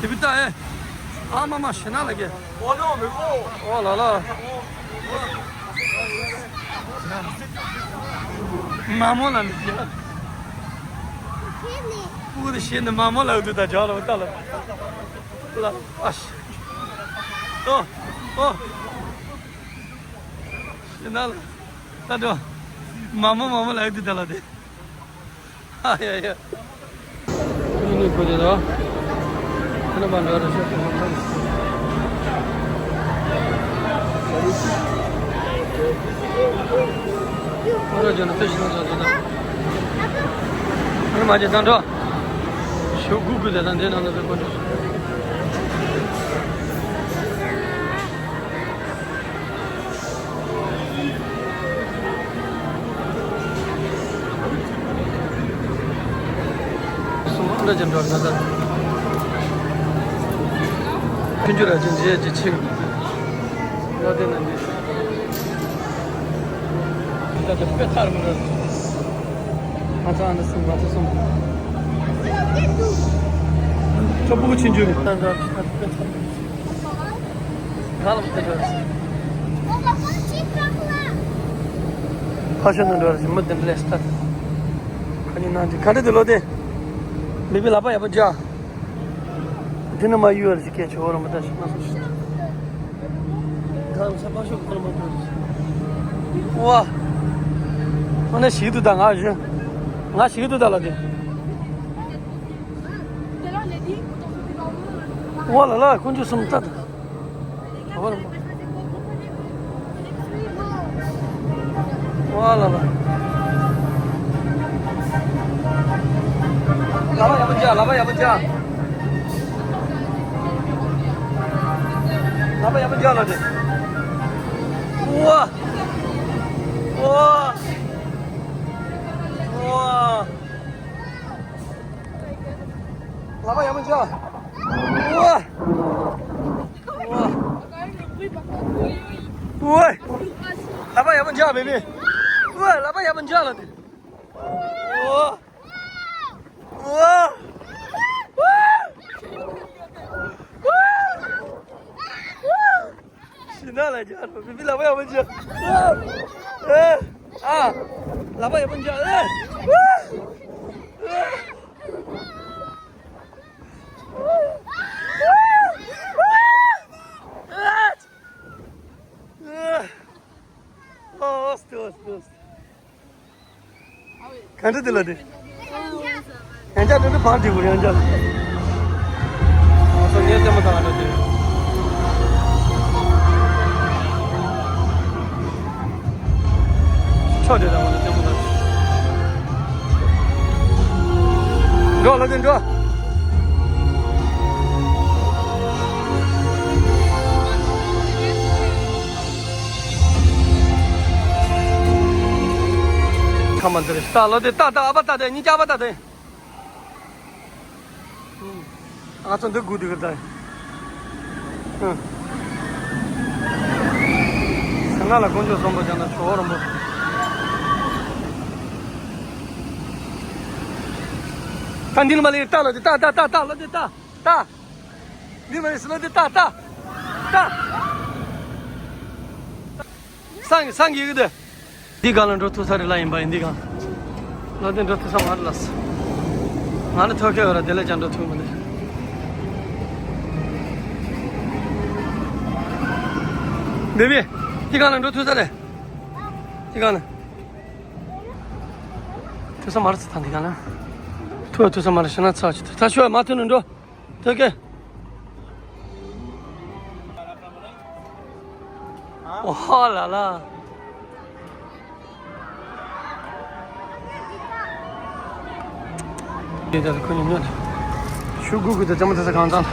དེ་བི་ཏ་ཨེ། ཨ་མ་མ་ཤེ་ན་ལ་གེ། ཨོ་ལ་ལ། མ་མོ་ལ་ནི་ཤེ། ཕྲུ་གུ་དེ་ཤེས་ནི་མ་མོ་ལ་འདུག་ད་ཇག་ལ་ལྟ་ལ། ལ་ཨ་ཤི། ཨོ། ཨོ། ཤེ་ན་ལ། ད་འགྲོ། མ་མོ་མ་མོ་ལ་འདུག་ད་ལ་དེ། ཨ་ཡ་ཡ། ཨ་ནི་ཁོ་དེ་ལ། ཁོ་ན་པ་འདྲ་རེ་ཤོད་དེ་ཧོ་ཁམས། ཁོ་ར་ཇོ་ན་ཏེ་ཤི་ན་ཇོ་ཇོ་ན། ཨ་ནི་མ་ཇེ་དང་འགྲོ། ཞོ་གུ་གུ་དེ་དང་དེ་ནང་ལ་བེ་ཁོ་འདྲ། སུམ་ཨ་འདྲ་ཅན་འགྲོ་ན་ད། ཕུན་ཆུ་ར་ཅན་རྗེས་ཀྱི་ཆིག་ལོ་དེ་ན་འདི། ད་དེ་དཔེ་ཐར་མི་འགྲོ། ང་ཚོ་ཨ་འདྲ་སུམ་ང་ཚོ་སུམ། ཁྱོད་ཕྲུ་གུ་ཆུང་ཆུང་རེད། ད་ད་དཔེ་ཐར། ག་ལ་མི་འགྲོ་རེད། ཕ་ཤོད་ན་འགྲོ་རེད་མི་དེ་ལས་ལྟ། ཁ་ཉིན་ནང་གི་ག་འདྲ་དེ་ལོ་དེ། མི་བི་ལ་པ་ཡག་པོ་རྒྱག་དེ་ནི་མ་ཡུལ་བར་ཞིག་སྐད་ཆོ་ར་མི་ལྟ་ཞིག་མ་སོང་ཞིག་གང་ས་ཕ་ཤོད་གོར་མ་འགྲོ་རེད། ཝ། ཁོ་ན་ཞིག་ཏུ་ད་ང་བཞིན། ང་ཞིག་ཏུ་ད་ལ་དེ། ཝ་ལ་ལ་ཁོང་ཚོ་སུམ་ལྟ་ད། ཝ་ལ། ཝ་ལ་ལ། ལ་པ་ཡག་པོ་རྒྱག་ལ་པ་ཡག་པོ་རྒྱག་ལ་པ་ཡག་པོ་རྒྱག་ལ་དེ། ཝ། ཝ། ཝ། ལ་པ་ཡག་པོ་རྒྱག་ཝ། ཝ། ཝ། ལ་པ་ཡག་པོ་རྒྱག་བེ་བེ། ཝ། ལ་པ་ཡག་པོ་རྒྱག་ལ་དེ། ཝ། ཝ། ཤི་ན་ལ་རྒྱག་རོགས་བེ་བེ་ལ་པ་ཡག་པོ་རྒྱག་ཨ། ལ་པ་ཡག་པོ་རྒྱག་ཨ། ཨོ་སྟོ་སྟོ། ག་འདྲ་འདི་ལ་དེ། ཡང་བསྐྱར་འདི་འདྲ་བར་འགྲིག་གོ་ཡང་བསྐྱར། ང་ཚོ་ངའི་ལྟད་མོ་ལྟ་ག་འགྲོ་དེ། ཕྱོགས་དེ་དང་ང་ཚོ་ལྟད་མོ་ལྟ། འགྲོ་ལ་དེ་འགྲོ། ཁ་མ་འདིར་ལྟ་ལོ་དེ་ལྟ་ལྟ་ཨ་ཕ་ལྟ་དེ་གཉིས་ཀ་ཨ་ཕ་ལྟ་དེ། ང་ཚོ་འདི་སྒུག་འདུག་གི་ད། ཨ། ས་ན་ལ་དཀོན་མཆོག་གསུམ་པོ་ཅང་ན་ཞོ་རམ་པོ། ད་འདི་ལ་མ་ལས་ལྟ་ལོ་དེ་ལྟ་ལྟ་ལྟ་ལྟ་ལོ་དེ་ལྟ་ལྟ། འདི་མ་རེད་ཟེར་ན་འདི་ལྟ་ལྟ། ལྟ། སང་གི་སང་གི་ཡི་གེ་འདི། འདི་གང་ལ་འགྲོ་ཐུབ་ས་རེད་ལ་ཡིན་པ་ཡིན་འདི་གང་། ལ་འདི་འགྲོ་ཐུབ་ས་མ་རེད་ལ། ང་ནི་ཐོ་ཁེ་བ་ར་དེ་ལ་ཅང་འགྲོ་ཐུབ་མི་འདི། འདི་བི། འདི་གང་ལ་འགྲོ་ཐུབ་ས་རེད། འདི་གང་ལ། ཐུག་ས་མ་རེད་ཚེ་ཐང་འདི་ག་ན། ཐུག་ཐུག་ས་མ་རེད་ཤི་ན་ཚ་ཆུ་ཐུག་ད་ཤོད་མ་ཐུག་ནི་འགྲོ། ཐུག་གེ། ཨོ་ཧ་ལ་ལ། དེ་ལྟར་ཁོ་ཉིད་ཉོན། ཤུ་གུ་གུ་དེ་ལྕམ་དེ་ས་གང་ཚང་།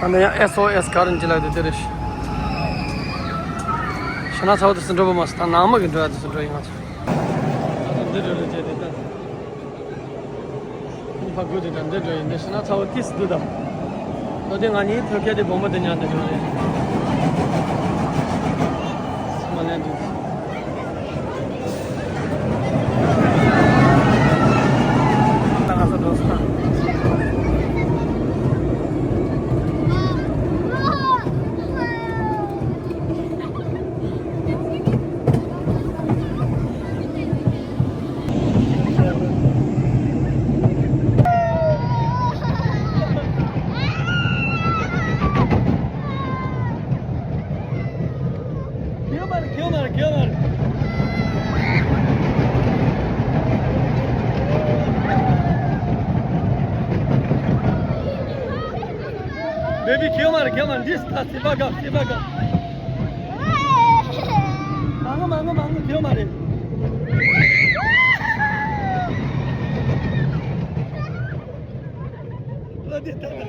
ད་ནི་ཡང་ཨེས་ཨོ་ཨེས་ག་རེ་འཇི་ལ་དེ་དེ་རེད། ཤི་ན་ཚ་བོ་དེ་སུ་འགྲོ་བ་མ་སུ་ད་ནང་མ་གི་འགྲོ་ཡ་དེ་སུ་འགྲོ་ཡིན་ང་ཚོ། འདི་འགྲོ་རེད་ཅེས་དེ་ལྟར། ཕ་གུ་དེ་དང་འདི་འགྲོ་ཡིན་འདི་ཤི་ན་ཚ་བོ་ཏིས་འདུག་དང་། ལོ་དེ་ང་གཉིས་ཐོད་རྒལ་དེ་སྦོམ་པོ་དེ་ཉག་དེ་འགྲོ་རེད། མ་ལན་འདུག་ད་ང་ཚོ་འགྲོ་ས། བེ་བི་ཁྱེར་མ་རེད། ཁྱེར་མ་རེད། འདི་ད་སི་པ་ག་སི་པ་ག་མང་ང་མང་ང་མང་ང་ཁྱེར་མ་རེད། ལ་འདི་ད་ད།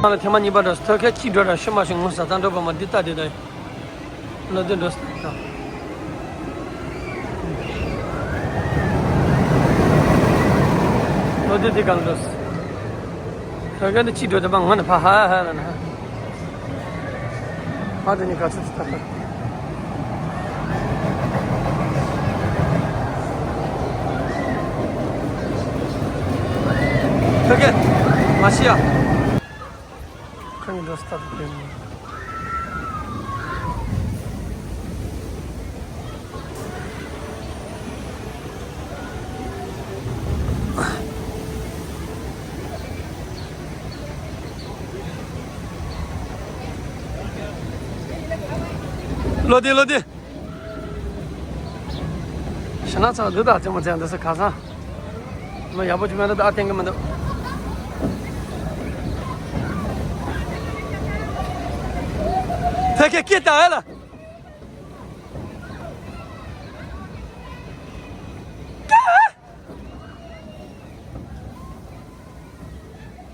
ང་ལ་ཐེངས་མ་གཉིས་པ་འགྲོ་ཐོད་ཁ་གཅིག་འགྲོ་ར་ཤི་མ་ཤི་ངོ་ས་ད་འགྲོ་བ་མ་འདི་ལྟ་དེ་ད། ལོ་དེ་འགྲོ་ས་ད། ལོ་དེ་དེ་གང་འགྲོ་ས། ཐོད་ཁ་འདི་གཅིག་འགྲོ་དེ་མ་ང་ནི་ཕ་ཧ་ཧ་ལ་ན། ཨ་དེ་ནི་ག་ཚོད་ཙི་ད་ལྟ། ཐོད་རྒལ། མ་ཤི་ཡ། ཁ་ཉིན་འགྲོ་སི་ད་ལྟ་དེ་ནི། ལོ་དེ་ལོ་དེ། ཤ་ན་ཚ་འདི་དག་ཅི་མ་ཚད་འདི་ས་ཁ་སང་། མ་ཡག་པོ་ཅིག་མེད་ན་ད་ཨ་བསྟན་གི་མི་འདུག་ཕ་གི་སྐད་བཏང་ཨེ་ལ།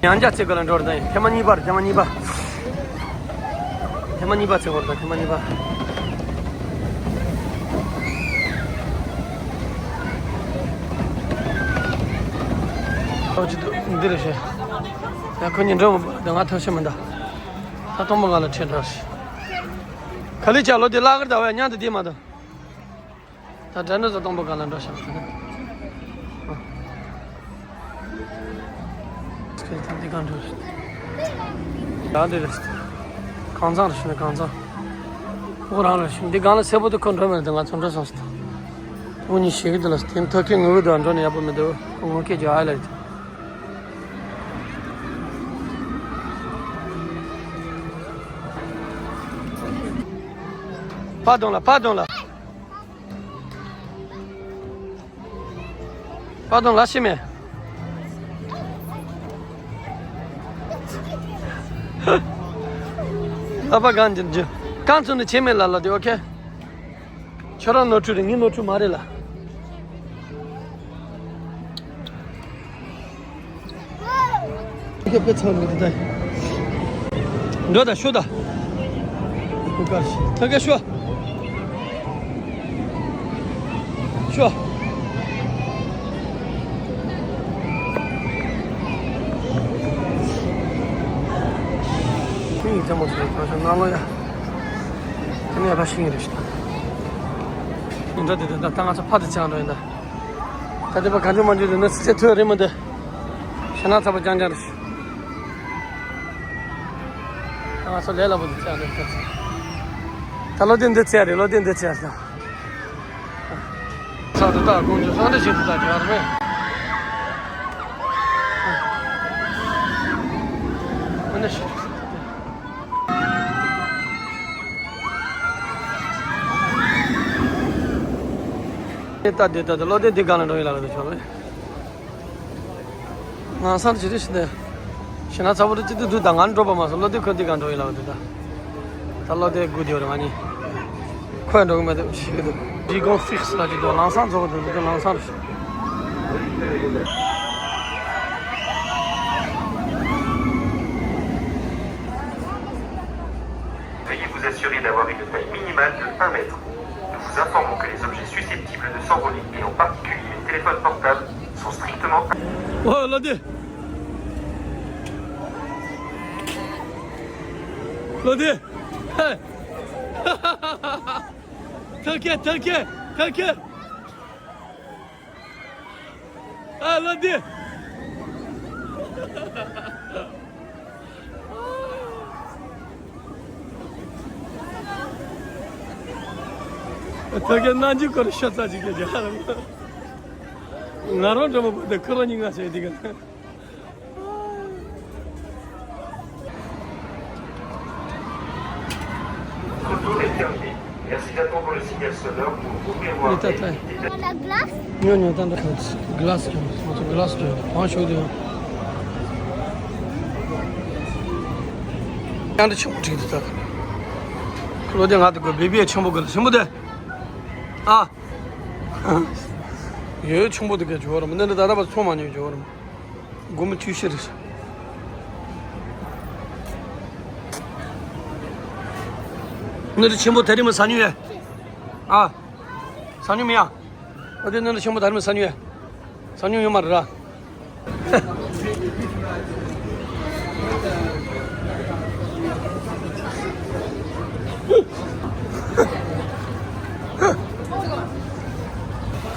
ཉང་རྒྱ་ཚེ་གོ་ལ་འགྲོ་ར་ད་ཡིན། ཐེངས་མ་གཉིས་པར་ཐེངས་མ་གཉིས་པ། ཐེངས་མ་གཉིས་པ་ཚེ་གོ་ལ་ད་ཐེངས་མ་གཉིས་པ། ཨོ་ཅི་འདུག་འདི་རེད་ཤེ། ཡ་ཁོ་གཉིས་འགྲོ་མི་པ་ད་ང་ཐབས་ཤེས་མི་འདུག་ད་སྟོང་པ་ང་ལ་ཁྲིད་འགྲོ་ཤེ། ག་ལེ་ཅག་ལོ་དེ་བརླག་གི་ད་བས་ཉང་དུ་དེ་མ་འདུག་ད་དྲན་ནོ་ཚོ་སྟོང་པ་གང་ལ་འགྲོ་ཤག་ཨ། སྐད་ཐང་འདི་གང་འགྲོ་རེད། ཡང་འདི་རེད། གང་ཚང་རེད་ཤི་ན་གང་ཚང་། ཨོ་རང་རེད་ཤི་འདི་གང་ལ་སེ་པོ་དེ་ཁོ་འགྲོ་མེད་དེ་ང་ཚོ་འགྲོ་སོང་ཟེར། ཨོ་ཉི་ཤི་གི་དེ་ལ་དེ་ཐོད་ཁའི་ངུ་གི་དུ་འགྲོ་ནས་ཡག་པོ་མི་འདུག་ཁོ་ངུ་སྐད་ཀྱི་ཨ་ལ་རེད། ཕ་དང་ལ་ཕ་དང་ལ། པ་དང་ལ་ཤི་མེད། ལ་པ་གང་འགྱུར་རྒྱུ། གང་ཚོད་ནི་བྱེད་མེད་ལ་ལ་དེ་ཨོ་ཁེ། ཁྱོད་རང་ནོར་འཁྲུལ་རེད། ངའི་ནོར་འཁྲུལ་མ་རེད་ལ། ཁྱེད་དཔེ་ཚང་མི་འདུག་ད། འགྲོ་ད་ཤོག་ད། ཁུ་ཀར་ཤི་ཐ་ག་ཤོག་ཤོག་ཤིང་ཡིན་ཚ་མོ་ཚོ་ཚོ་ཤོག་ནང་ལོ་ཡ། དེ་ནས་ཕ་ཤིང་རེད་ཤི་ད། འགྲོ་དེ་དེ་ད་ད་ང་ཚོ་ཕ་དེ་ཆང་འགྲོ་ཡིན་ད། ད་དེ་པ་གང་བྱུང་མ་བྱུང་དེ་ནི་སི་ཚེ་ཐོས་རེད་མི་འདི། ཤ་ན་ཚ་པོ་རྐྱང་རྐྱང་རེད། ང་ཚོ་ལས་སླ་པོ་འདི་ཚེ་རེད་ཚེ། ད་ལོ་དེ་འདི་ཚེ་རེད་ལོ་དེ་འདི་ཚེ་རེད། ཚ་དུ་ད་དགོང་ཚོ་སང་འདྲ་བྱེད་དུ་ད་གྱ་ར་མེད། ཨ་ནི་ཤི། ད་འདི་ད་ད་བློ་བདེ་འདི་ག་ལ་འགྲོ་ཡི་ལ་ལ་ད་ཆོག་གི། ང་སང་ཇི་རི་ཤི་ནས་ཞེ་ན་ཚ་བོ་རི་ཅི་ཏི་དུ་ད་ང་འགྲོ་པ་མ་སོང་། བློ་བདེ་ཁོ་འདི་ག་འགྲོ་ཡི་ལ་ལ་ད་ད། ད་བློ་བདེ་དགུ་དེ་བར་ང་ནི་ཁོས་འགྲོ་གི་མེད་དུ་ཤི་གི་འདུག་འདི་གོང་ཕིག་སི་ལ་ཅི་འདུག་ལང་སང་རྫོགས་འདུག་འདི་ལང་སང་རེད། Veuillez vous assurer d'avoir une taille minimale de un mètre. Nous vous informons que les objets susceptibles de s'envoler, et en particulier les téléphones portables, sont strictement Oh, Lodi! Lodi! Hey! Take it, take it, take it! ཨ་ལ་འདི། ད་ག་ནང་ཅིག་སྐོར་ཤ་ཚ་ཅིག་གི་རྒྱ་ལ། ང་རང་འདྲ་མོ་པ་དེ་ཁོ་རང་གཉིས་ང་བྱས་འདི་ག Tout le tour est terminé. Merci d'attendre le signal sonore pour ouvrir vos arrêts. La glace? ཉོ་ཉོ་ད་འདྲ་གི་གི་ལ་སི་ཀྱང་མ་ཚོ་གི་ལ་སི་ཀྱང་བང་ཤོག་དེ་ཡང་ཡང་འདྲ་ཆེན་པོ་བྲིས་འདུག་ད་ཁོ་ལོ་དེ་ང་དེ་གོ་བེ་བི་ཡ་ཆེན་པོ་གི་ལ་ཆེན་པོ་དེ་ཨ། ཡོད་ཆུང་པོ་དེ་ག་ཇོ་ར་མི་འདི་འདྲ་ད་ལྟ་བར་ཚོང་མ་ཉོས་ཇོ་ར་མི། སྒོར་མོ་བཅུ་བཞི་རེད། འདི་འདྲ་ཆེན་པོ་དེ་རིང་མི་ཟ་ཉོས་ཡ། ཨ། ཟ་ཉོས་མི་ཡ། ཨ་དེ་འདི་འདྲ་ཆེན་པོ་དེ་རིང་མི་ཟ་ཉོས་ཡ། ཟ་ཉོས་ཡོད་མ་རེད་ར།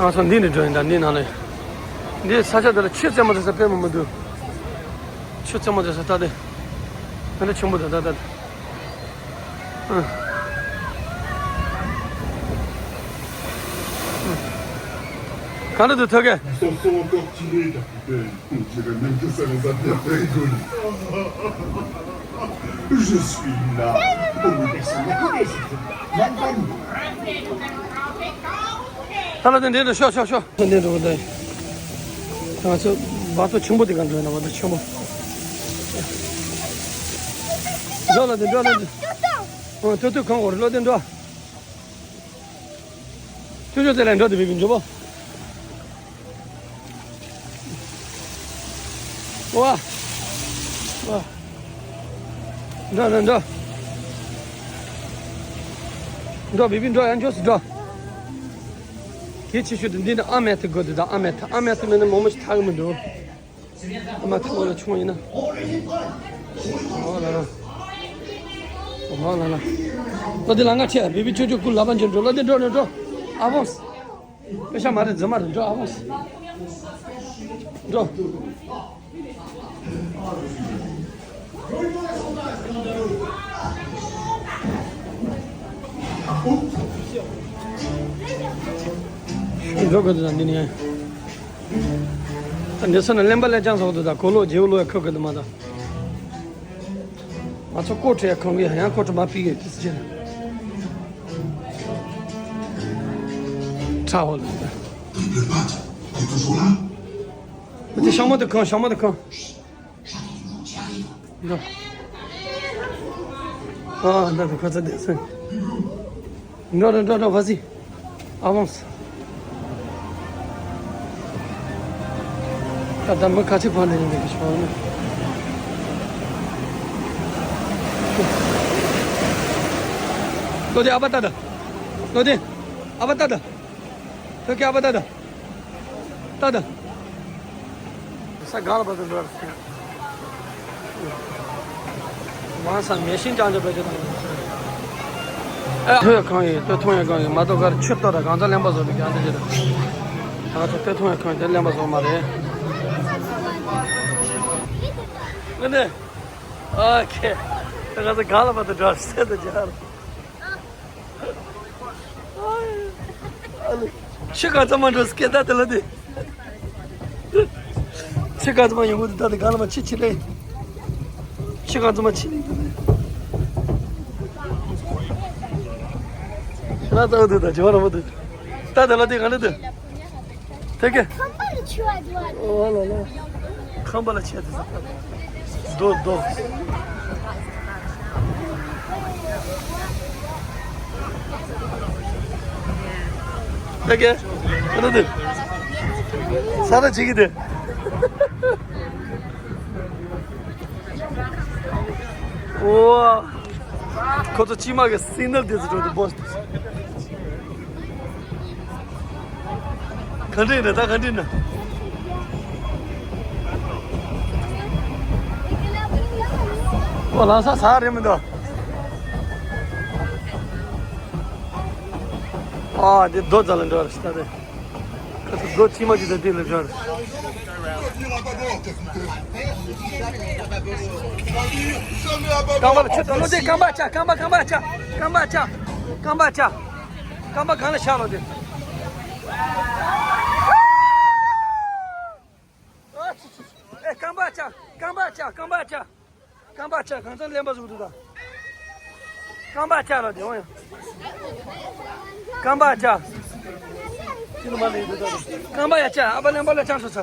ང་ཚོ་འདི་ནས་འགྲོ་ཡིན་ད། འདི་ནང་ནས། འདི་ས་ཆ་འདི་ལ་ཆུ་རྩེད་མོ་རྩེ་ས་དཔེ་མི་མི་འདུག་ཆུ་རྩེད་མོ་རྩེ་ས་ད་དེ། འདི་འདྲ་ཆེན་པོ་དང་ད་ད། ཨ། ཨ། ག་འདྲ་འདུག་ཐོས་རྒྱལ། Ils s'en sont encore tirés, capitaine. On dirait même que ça les a bien fait rigoler. Je suis là. Au moins, personne ne connaît cette Malcolm. ད་ལ་དེ་འདྲ་ཤོག་ཤོག་ཤོག་འདི་འགྲོ་གི་འདུག་ང་ཚོ་བ་ཐོ་ཆེན་པོ་དེ་ག་འགྲོ་ཡིན་ན་བ་ཐོ་ཆེན་པོ། འགྲོ་ལ་འདི་འགྲོ་ལ་འདི། ཨ་ཐོ་ཐོ་གང་འོར་ལོ་དེ་འགྲོ། ཆུ་ཆུ་དེ་ལ་འགྲོ་དེ་བི་བི་འགྲོ་པོ། ཝ། ཝ། འགྲོ་འགྲོ་འགྲོ། འགྲོ་བི་བི་འགྲོ་ཡང་འགྲོ་སི་འགྲོ། གལ་ཆེ་ཤོས་དེ་འདི་ནི་ཨ་མེ་ཐི་དགོས་དེ་དང་ཨ་མེ་ཐི་ཨ་མེ་ཐི་མེད་ན་མོ་མོ་ཞིག་ཐག་གི་མི་འདུག་ཨ་མ་ཐི་འོ་ལ་ཆུང་ཡིན་ན། འོ་ལ་ལ། འོ་ལ་ལ། ལོ་དེ་ལ་ང་ཆེ་བི་བི་ཆུ་ཆུ་ཀུ་ལ་བ་འཇོན་འགྲོ་ལོ་དེ་འགྲོ་འགྲོ་འགྲོ། ཨ་བོ། པེ་ཤ་མ་རེད་རྫུན་མ་རེད། འགྲོ་ཨ་ཕོ། འགྲོ། འགྲོ་དགོས་འདུག་ད་འདི་ནས། འདི་ཚོ་ནི་གླེན་པ་ལེན་ཅང་ཚོགས་འདུག་ད་གོ་ལོ་རྗེའུ་ལོ་ཡ་ཁོ་གི་འདུག་མ་ད། ང་ཚོ་ཀོ་ཁྲི་ཡ་ཁང་གི་ཡང་ཀོ་ཁྲི་མ་ཕིག་གི་དེ་ཚེ་ཁྲ་ཧོ་ལ། Double patte, t'es toujours là? མི་དེ་ཤང་མོ་དེ་ཁང་ཤང་མོ་དེ་ཁང་། འགྲོ། ཨ་འདྲ་དེ་ཁ་ཚ་དེ་སེ། འགྲོ་འགྲོ་འགྲོ་འགྲོ་ཕ་སི། ཨ་ཝང་སི། ད་ལྟ་མི་ཁ་ཆེ་ཕ་ནས་ཡིན་པའི་ཤོག་ནས། ལོ་དེ་ཨ་ཕ་ཏ་ད། ལོ་དེ་ཨ་ཕ་ཏ་ད། ཐོད་ཀའི་ཨ་ཕ་ཏ་ད། ཏ་ད། ས་གང་ལ་བབས་འགྲོ་ར། ཝང་ས་མེ་ཤིན་ཅང་ཅང་བེད་སྤྱོད་བཏང་ཡོད། ཨ་ཐོ་ཡ་ཁང་ཡིན། ཐོ་ཐོ་ཡ་ཁང་ཡིན་མ་གཏོགས་གར་ཆུ་གཏོར་ར་གང་ཚ་ལེན་པ་བཟོ་ལུགས་ཀྱང་འདི་ཅི་རེད། ད་ང་ཚོ་ཐོ་ཐོ་ཡ་ཁང་ཡིན་དེ་ལེན་པ་བཟོ་མ་རེད། ཨ་ནི། ཨོ་ཁེ། ད་ང་ཚོ་གང་ལ་བབས་འགྲོ་ར་སེ་ད་ཅི་ར། ཆི་ག་ཙམ་མ་འགྲོ་སྐད་ད་དེ་ལ་དེ། ཆི་ག་ཙམ་མ་ཡོང་གི་འདུག་ད་དེ་ག་ལ་མ་ཆི་ཆི་ལེ། ཆི་ག་ཙམ་མ་ཆི་ལེ་འདུག་ལེ། ང་ཚ་བོ་འདུག་ད་ཇོ་ར་མོ་འདུག་ད་དེ་ལ་དེ་ག་ལ་དེ། དེ་ག་ཁང་པ་ལ་ཆུ་བ་འགྲོ་བ་རེད། ཨོ་ལ་ལ། ཁང་པ་ལ་ཆས་དེ་ཟ། རྡོ་རྡོ། དེ་ག་ཨ་ནི་དེ། ས་ར་ཅིག་གི་དེ། ཨོ། ཁོ་ཚོ་ཅི་མ་གི་སི་ག་ནལ་དེ་ཚོ་འགྲོ་དུས་བོས་དེ། ག་འདྲ་ཡིན་ན་ད་ག་འདྲ་ཡིན་ན། ཨོ་ལང་ས་ས་རེད་མི་འདུག་ཨ་འདི་རྡོ་རྩ་ལ་འགྲོ་ར་ཤི་ད་རེད། ཁ་ཚ་རྡོ་ཕྱི་མ་ཅི་ད་འདི་ལ་འགྲོ་ར། རྐང་པ་ལ་ཆུ་ད་ལོ་འདི་རྐང་པ་ཆ་རྐང་པ་རྐང་པ་ཆ་རྐང་པ་ཆ་རྐང་པ་ཆ། རྐང་པ་གང་ལ་ཤར་ལོ་འདི། ཨ་ཆུ་ཆུ་ཆུ། ཨེ་རྐང་པ་ཆ་རྐང་པ་ཆ་རྐང་པ་ཆ། རྐང་པ་ཆ་གང་ཚང་གླེན་པ་བཟུང་འདུག་ད། རྐང་པ་ཆ་ལ་དེ་འོང་ཡང་། རྐང་པ་ཆ། ཅི་ལ་མ་ལེན་འདུག་ད། རྐང་པ་ཡ་ཆ་ཨ་པ་གླེན་པ་ལ་ཆང་སོ་ཚ།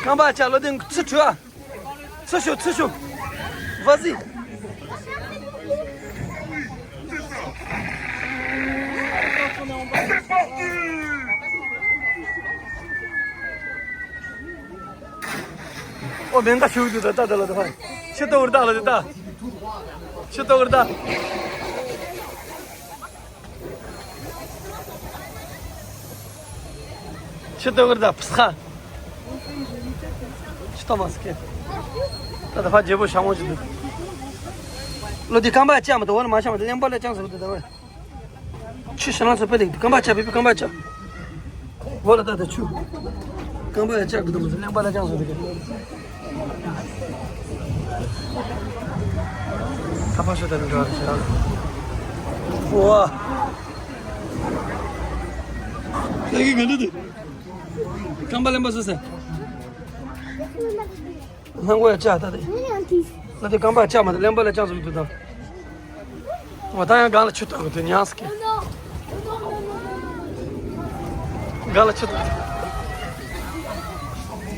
རྐང་པ་ཆ་ལོ་དེ་ཚུ་ཁྲུ་ཨ། ཚུ་ཤོ་ཚུ་ཤོ། ཝ་ཟི། ཨོ་མེན་ག་ཤུགས་དུ་ད་ད་ད་ལ་ད་ཕ། ཤི་ཏོ་བར་ད་ལ་ད་ད། ཤི་ཏོ་བར་ད། ཤི་ཏོ་བར་ད་ཕི་ཁ། ཤི་ཏོ་མ་སི་ཀེ། ད་ད་ཕ་རྒྱལ་པོ་ཤ་མོ་ཅི་འདུག་ལོ་དེ་རྐང་པ་ལྕགས་མ་ད་བོ་ལ་མ་ཤ་མ་ད་གླེན་པ་ལ་ལྕགས་ཟེར་བ་དེ་ད་བ། ཆུ་ཤ་ལང་ཚོ་པེ་ལེགས་རྐང་པ་ལྕགས་པེ་པེ་རྐང་པ་ལྕགས། འོ་ལ་ད་ད་ཆུ། རྐང་པ་ལ་ལྕགས་གི་དུ་མ་ཟེར་གླེན་པ་ལ་ལྕགས་ཟེར་དེ་ག་ད་ཕ་ཤོ་ད་ནི་འགྲོ་རེ་ཤ། ཨོ། ད་གི་ག་འདྲ་དེ། རྐང་པ་གླེན་པ་ཟེར་ཟེར། སྣང་གོ་ཡ་ལྕགས་ད་དེ། ང་དེ་རྐང་པ་ལྕགས་མ་དེ་གླེན་པ་ལ་ལྕགས་ཟེར་གི་དུ་ད། ང་ད་ཡང་སྒང་ལ་ཆུ་བཏང་གི་དུས་ཉག་སྐད། སྒང་ལ་ཆུ་བཏང་།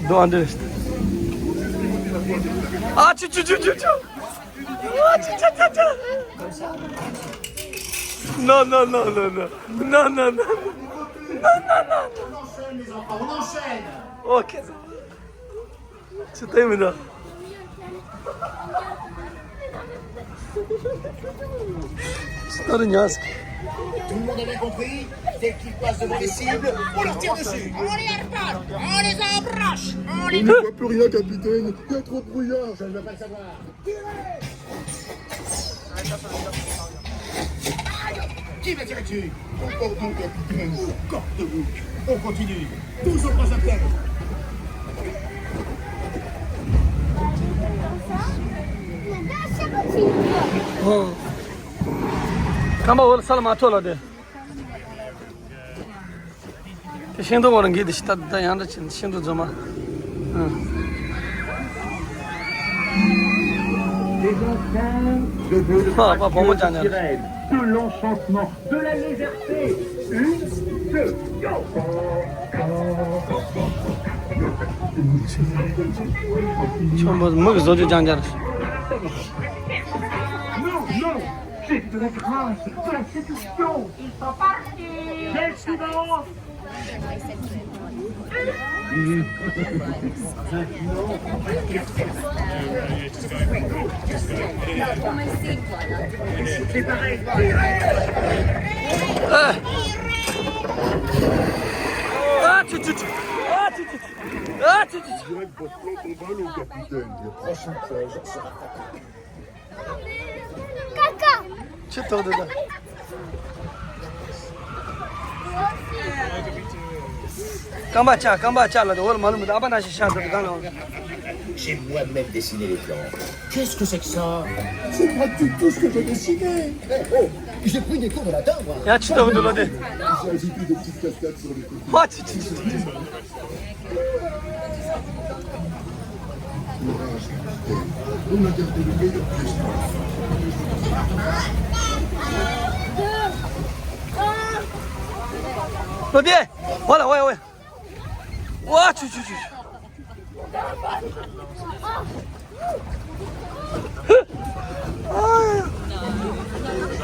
རྡོ་ཨ་འདྲེ། ཨ་ཆུ་ཆུ་ཆུ་ཆུ་ཆུ། ཨ་ཆུ་ཆུ་ཆུ་ཆུ། No, no, no, no, no. No, no, no, no. No, no, no, no. Ok. C'est terminé. C'est terminé. Tout le monde avait compris ? Dès qu'il passe devant les cibles, on leur tire dessus. On les harpale, on les embroche, on les... On ne voit plus rien, capitaine. Il y a trop de brouillard. Je ne veux pas le savoir. Tirez ! Qui va tirer dessus ? Au cordon, capitaine. Au cordon. On continue. Toujours pas à terre. ཨོ། ཁམས་པ་འོལ་ས་ལ་མ་ཐོ་ལ་དེ། དེ་ཤིང་ཏོག་བར་འགྱེད་དེ་ཤི་ད་ད་ཡང་འདྲ་ཆེན་ཤིང་ཏོག་འཛོམས་མ། ཨ། ཕ་ཕ་བུ་མོ་ཅང་ཅང་། De l'enchantement, de la légèreté, une, deux, go ! ཆོམ་པོ་མིག་བཟོ་རྒྱུ་ཅང་ཅང་། Non, non, c'est de la grâce, de la séduction. Ils sont partis. Quelle finance ? ཨ། ཨ་ཆུ་ཆུ་ཆུ། ཨ་ཆུ་ཆུ་ཆུ། ཨ་ཆུ་ཆུ་ཆུ། ཆུ་ཐོག་ཏུ་ད། རྐང་པ་ཆག་རྐང་པ་ཆག་ལ་དེ་འོར་མ་ལུམ་དུ་ཨ་པ་ན་ཞིག་ཤ་དུ་གང་ལ། J'ai moi-même dessiné les plans. Qu'est-ce que c'est que ça ? C'est pas du tout ce que j'ai dessiné. Oh, oh, j'ai pris des cours de latin, moi. ཡ་ཆུ་ཐོག་ཏུ་ལོ་དེ། J'ai ajouté des petites cascades sur les côtés. ཧ་ཆི་ཆི་ཆི། On a gardé le meilleur piège. ལོ་དེ། ཝ་ལ་ཝ་ཡ་ཝ་ཡ། ཝ་ཆུ་ཆུ་ཆུ་ཆུ།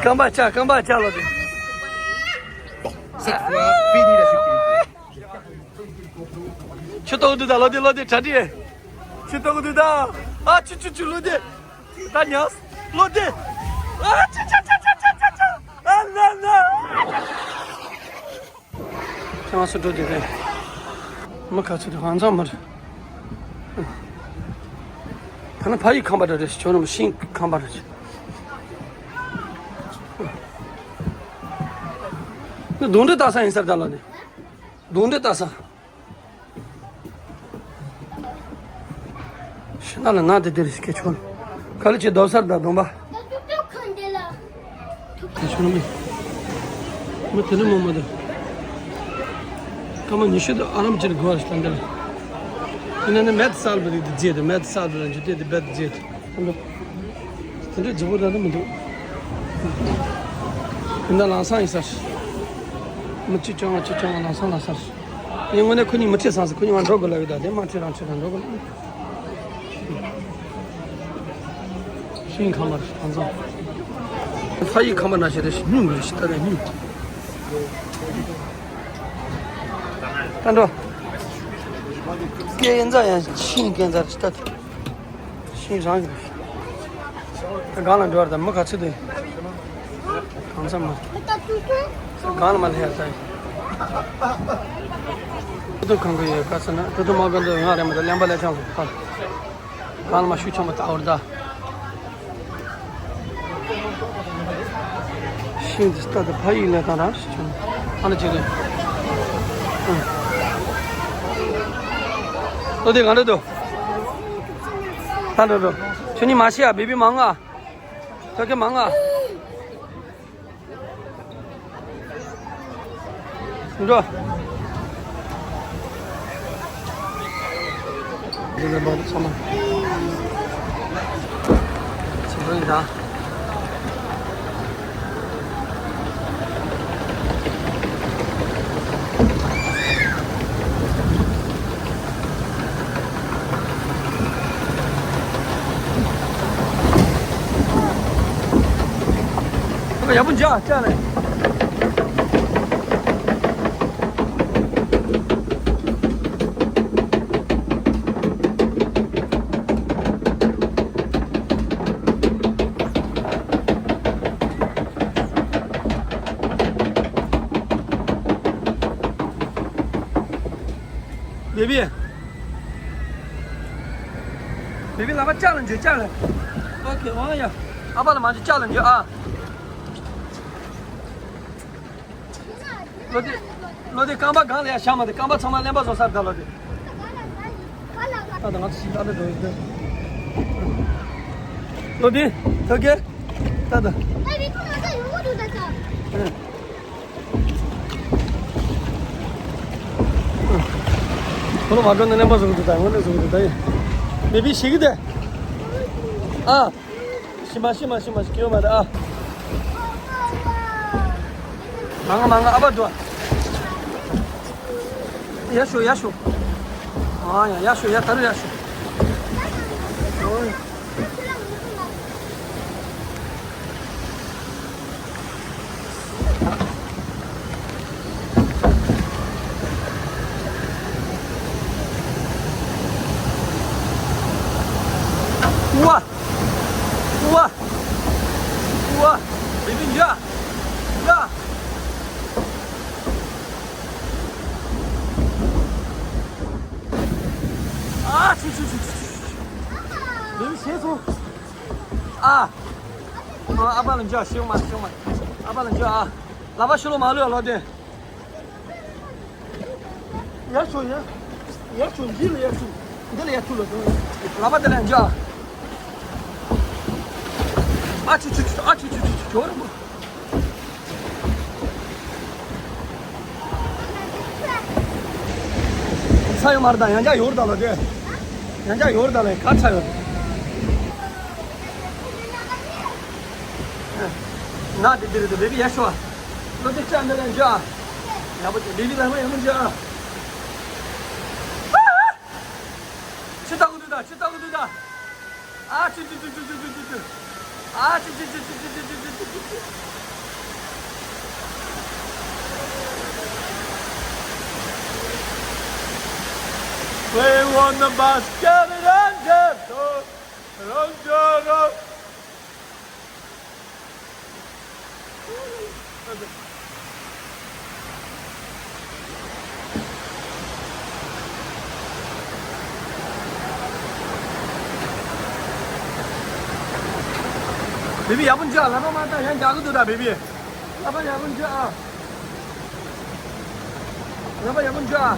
རྐང་པ་ཆག་རྐང་པ་ཆག་ལོ་དེ། Cette fois, fini la chute. ཆུ་གཏོགས་འདུག་ད་ལོ་དེ་ལོ་དེ་གྲ་སྒྲིག་ཆུ་གཏོགས་འདུག་ད། ཨ་ཆུ་ཆུ་ཆུ་ལོ་དེ། ད་ཉག་ལོ་དེ། ཨ་ཆུ་ཆུ་ཆུ་ཆུ་ཆུ་ཆུ། ཨ་ན་ན། ཁྱེད་ང་ཚོ་འགྲོ་དེ་རེད། མི་ཁ་ཚོད་དེ་ཧང་ཚང་མ་རེད། ད་ནི་ཕ་ཡི་ཁང་པ་འདྲ་རེད། ཁྱོད་རང་ཤིང་ཁང་པ་རེད། ནི་གདོན་འདྲེ་ལྟ་ས་ཡིན་ས་རེད་ད་ལོ་ནི། གདོན་འདྲེ་ལྟ་ས། ཤི་ན་ལ་ན་དེ་དེར་སྐད་ཆོག་ག་ལ་ཅི་རྡོ་སར་ད་གདོང་པ། དེ་ཆོག་མི། མི་དེ་ནི་མོ་མ་དེ། སྐར་མ་ཉི་ཤུ་དུ་ཨ་རམ་ཅིར་གོ་བ་ཞིག་ལ་འདེར། ཡིན་ན་ནི་མེད་སལ་བ་རིགས་དེ་རྗེས་དེ་མེད་སལ་བ་རིགས་དེ་དེ་བེད་རྗེས་དེ། དེ་འདྲ་ལྗིད་པོ་ར་ནི་མི་འདུག་ཡིན་ན་ལང་སང་ཡིན་ས་ཞིག་མི་གཅིག་ཅང་བ་གཅིག་ཅང་བ་ལང་སང་ལང་ས་ཞིག་ངས་དངོས་གནས་ཁོ་གཉིས་མི་ཁྲིད་སང་ཟེར། ཁོ་གཉིས་ང་འགྲོ་དགོས་ལབ་ཡོད། ད་དེ་མ་ཁྲིད་རང་ཁྲིད་རང་འགྲོ་དགོས་ལབ། ཤིང་ཁ་མར་ཐང་ཚང་། ཕ་ཡི་ཁ་མར་ན་ཞེ་རེ་ཞིག་སྙུང་དགོས་ཞིག་ལྟ་རེ་སྙུང་། ད་འགྲོ། སྐས་འཛའ་ཡང་ཤིང་སྐས་འཛའ་ཞིག་ལྟ། ཤིང་རང་གི་རེད། ད་གང་ལ་འགྲོ་བར་ད་མི་ག་ཚོད་དེ། གང་འཚམ་མ། གང་ལ་མ་སླེབས་ཡ་ས་ཡིན། ཏུ་གང་གི་ཡོད་ག་ཚོད་ན་ཏུ་ཏུ་མ་ག་འདི་ང་རེ་མ་ད་གླེན་པ་ལས་ཆང་གི་ཕ། གང་ལ་མ་ཤུ་ཆང་མ་ད་འོར་ད། ཤིང་འདི་ལྟ་དུ་ཕ་ཡིག་ལས་དང་རང་ཞིག་བྱུང་། ཨ་ན་ཅིག་རེད། ཨ། ཏོ་དེ་གང་འདྲ་འདུག་ད་འགྲོ་འགྲོ། ཁྱོད་གཉིས་མ་ཤི་ཡ་བི་བི་མང་ང་། ཐོད་ཀའི་མང་ང་། འགྲོ། འདི་ལ་མ་ཚང་མ། ཚིག་པ་ཡིན་ད། ཡག་པོ་འཇགས་ཅག་ལས། བེ་བི། བེ་བི་ལག་པ་ལྕགས་ལ་འཇུ་ལྕགས་ལ། ཨོ་ཁེ་ཨོ་ཡ། ཨ་ཕ་ལ་མ་འཇུ་ལྕགས་ལ་འཇུ་ཨ། ལོ་དེ། ལོ་དེ་རྐང་པ་སྒང་ལ་ཡ་བཞག་མ་དེ་རྐང་པ་ཚང་མ་གླེན་པ་བཟོ་སར་ད་ལོ་དེ། ད་ད་ང་ཚོ་ཞིག་ད་ད་འགྲོ་ཡོད་དེ། ལོ་དེ། ཐོད་རྒལ། ད་ད། ཁོ་ལོ་མ་གོན་ནས་གླེན་པ་བཟོ་གི་འདུག་ད་དངོས་གནས་བཟོ་གི་འདུག་ད་ཡིན། མེ་བི་ཞིག་གི་དེ། ཨ། ཤི་མ་ཤི་མ་ཤི་མ་ཤི་ཁྱོད་མ་རེད་ཨ། མ་ང་མ་ང་ཨ་བ་འདུག་ཡ་ཤོ་ཡ་ཤོ། ཨ་ཡ་ཡ་ཤོ་ཡ་ད་རུ་ཡ་ཤོ། ཨོ། ཝ། ཝ། ཝ། བི་བི་འཇའ། འཇའ། ཨ་ཆུ་ཆུ་ཆུ་ཆུ་ཆུ། བི་བི་ཤེས་སོང་། ཨ། ཨ་ཨ་ཕ་ལ་འཇའ་ཤེས་མ་ཤེས་མ། ཨ་ཕ་ལ་འཇའ་ཨ། ལག་པ་ཤུ་ལོ་མ་ལུས་ལོ་དེ། ཡར་ཤོག་ཡར། ཡར་ཤོག་འདི་ལ་ཡར་ཤོག་འདི་ལ་ཡར་ཤོག་ལ་ཤོག་ལག་པ་དེ་ལ་འཇགས། ཨ་ཆུ་ཆུ་ཆུ་ཨ་ཆུ་ཆུ་ཆུ་ཆུ་ཇོ་ར་མོ། ས་ཡོ་མར་དང་ཡང་འཇགས་ཡོར་དང་ལ་དེ། ཡང་འཇགས་ཡོར་དང་ལ་ག་ཚ་ཡོད། ན་དེ་དེ་རེད་དེ་བེ་བི་ཡར་ཤོག་ལོ་དེ་ཅག་འདི་ལ་འཇགས། ཡག་པོ་བྱོས། ལི་ལི་ལག་པ་ཡག་པོ་བྱོས་ཨ། ཆུ་ལྟ་གི་འདུག་ད། ཆུ་ལྟ་གི་འདུག་ད། ཨ་ཆུ་ཆུ་ཆུ། ཨ་ཆུ་ཆུ་ཆུ། We want the basket and the ranger. བེ་བི་ཡག་པོ་འཇུ་ཨ། ལག་པ་མ་བཏང་། ཡང་རྒྱག་གི་འདུག་ད་བེ་བི། ལག་པ་ཡག་པོ་འཇུ་ཨ། ལག་པ་ཡག་པོ་འཇུ་ཨ།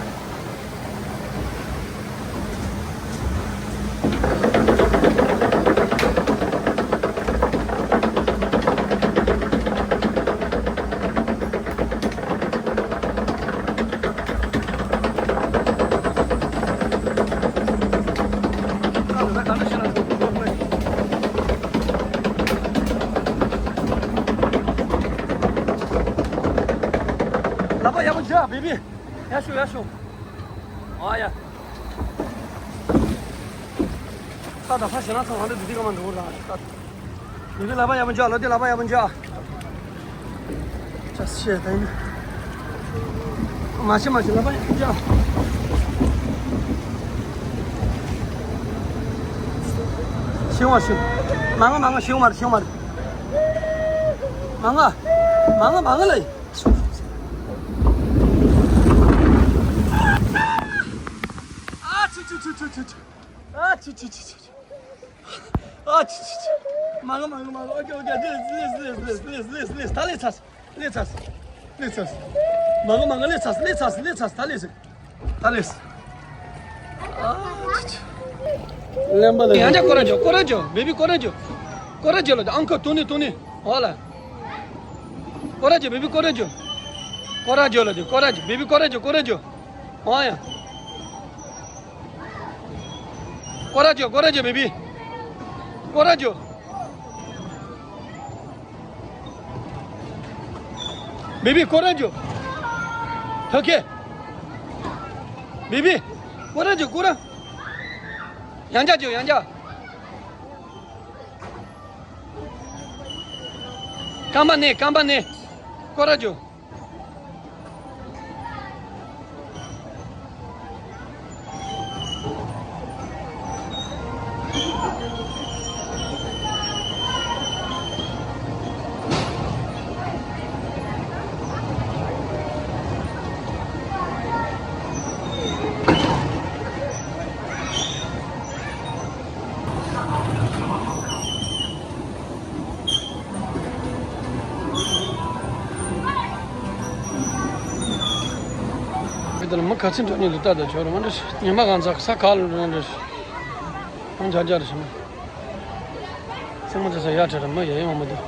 ལག་པ་ཡག་པོ་འཇུ་ཨ་བེ་བི། ཡར་ཤོག་ཡར་ཤོག་ཨ་ཡ། ད་ད་ཕ་ཞེ་ན་ཚང་ཧ་ལས་འདི་དེ་ག་མ་འགྲོ་ར། ད་འདི་གི་ལག་པ་ཡག་པོ་འཇུ་ཨ། ལོ་དེ་ལག་པ་ཡག་པོ་འཇུ་ཨ། ཅ་ཤེས་ད་ཡིན། མ་ཤེས་མ་ཤེས། ལག་པ་ཡག་པོ་འཇུ་ཨ། ཤེས་བ་ཤེས། མ་ང་མ་ང་ཤེས་བ་མ་རེད། ཤེས་བ་མ་རེད། མ་ང་མ་ང་མ་ང་ལ་ཡིན། ཨ་ཆུ་ཆུ་ཆུ་ཆུ་ཆུ་ཆུ། ཨ་ཆུ་ཆུ་ཆུ་ཆུ་ཆུ། ཨ་ཆུ་ཆུ་ཆུ། མ་གི་མ་གི་མ་གི། ཨོ་ཀེ་ཨོ་ཀེ། ལེས་ལེས་ལེས་ལེས་ལེས་ལེས་ལེས། ད་ལེས་ཚར་ལེས་ཚར་ལེས་ཚར། མ་གི་མ་གི། ལེས་ཚར་ལེས་ཚར་ལེས་ཚར། ད་ལེས་ཚར། ད་ལེས། ཨ་ཆུ་ཆུ། ལེན་པ་ལ། ཡང་བསྐྱར་སྐོར་ར་འཇོག་སྐོར་ར་འཇོག་བེ་བི་སྐོར་ར་འཇོག་སྐོར་ར་འཇོག་ལོ་དེ། ཨང་ཁོ་དུ་ནི་དུ་ནི། ཨོ་ལ། སྐོར་ར་འཇོག་བེ་བི་སྐོར་ར་འཇོག་སྐོར་ར་འཇོག་ལོ་དེ་སྐོར་ར་འཇོག་བེ་བི་སྐོར་ར་འཇོག་སྐོར་ར་འཇོག་ཨོ་ཡ། སྐོར་ར་འཇོག་སྐོར་ར་འཇོག་བེ་བི། སྐོར་ར་འཇོག་བེ་བི་སྐོར་ར་འཇོག་ཐོ་ཁེ། བེ་བི། སྐོར་ར་འཇོག་སྐོར་ར། ཡང་བསྐྱར་འཇོག་ཡང་བསྐྱར། རྐང་པ་ནས་རྐང་པ་ནས། སྐོར་ར་འཇོག་དེ་ལ་མི་ག་ཚོད་འགྲོ་ནི་འདུག་ལྟ་དང་ཆོག་རུང་མ་འགྲོ། ཉི་མ་གང་ཚ་ས་ག་ལ་འགྲོ་ན་འགྲོ། ཧང་ཇ་ཇ་རུ་ཞིམ། སེམས་མ་ཚ་ས་ཡ་ཁྲ་ར་མ་ཡ་ཡ་མ་མ་འདུག་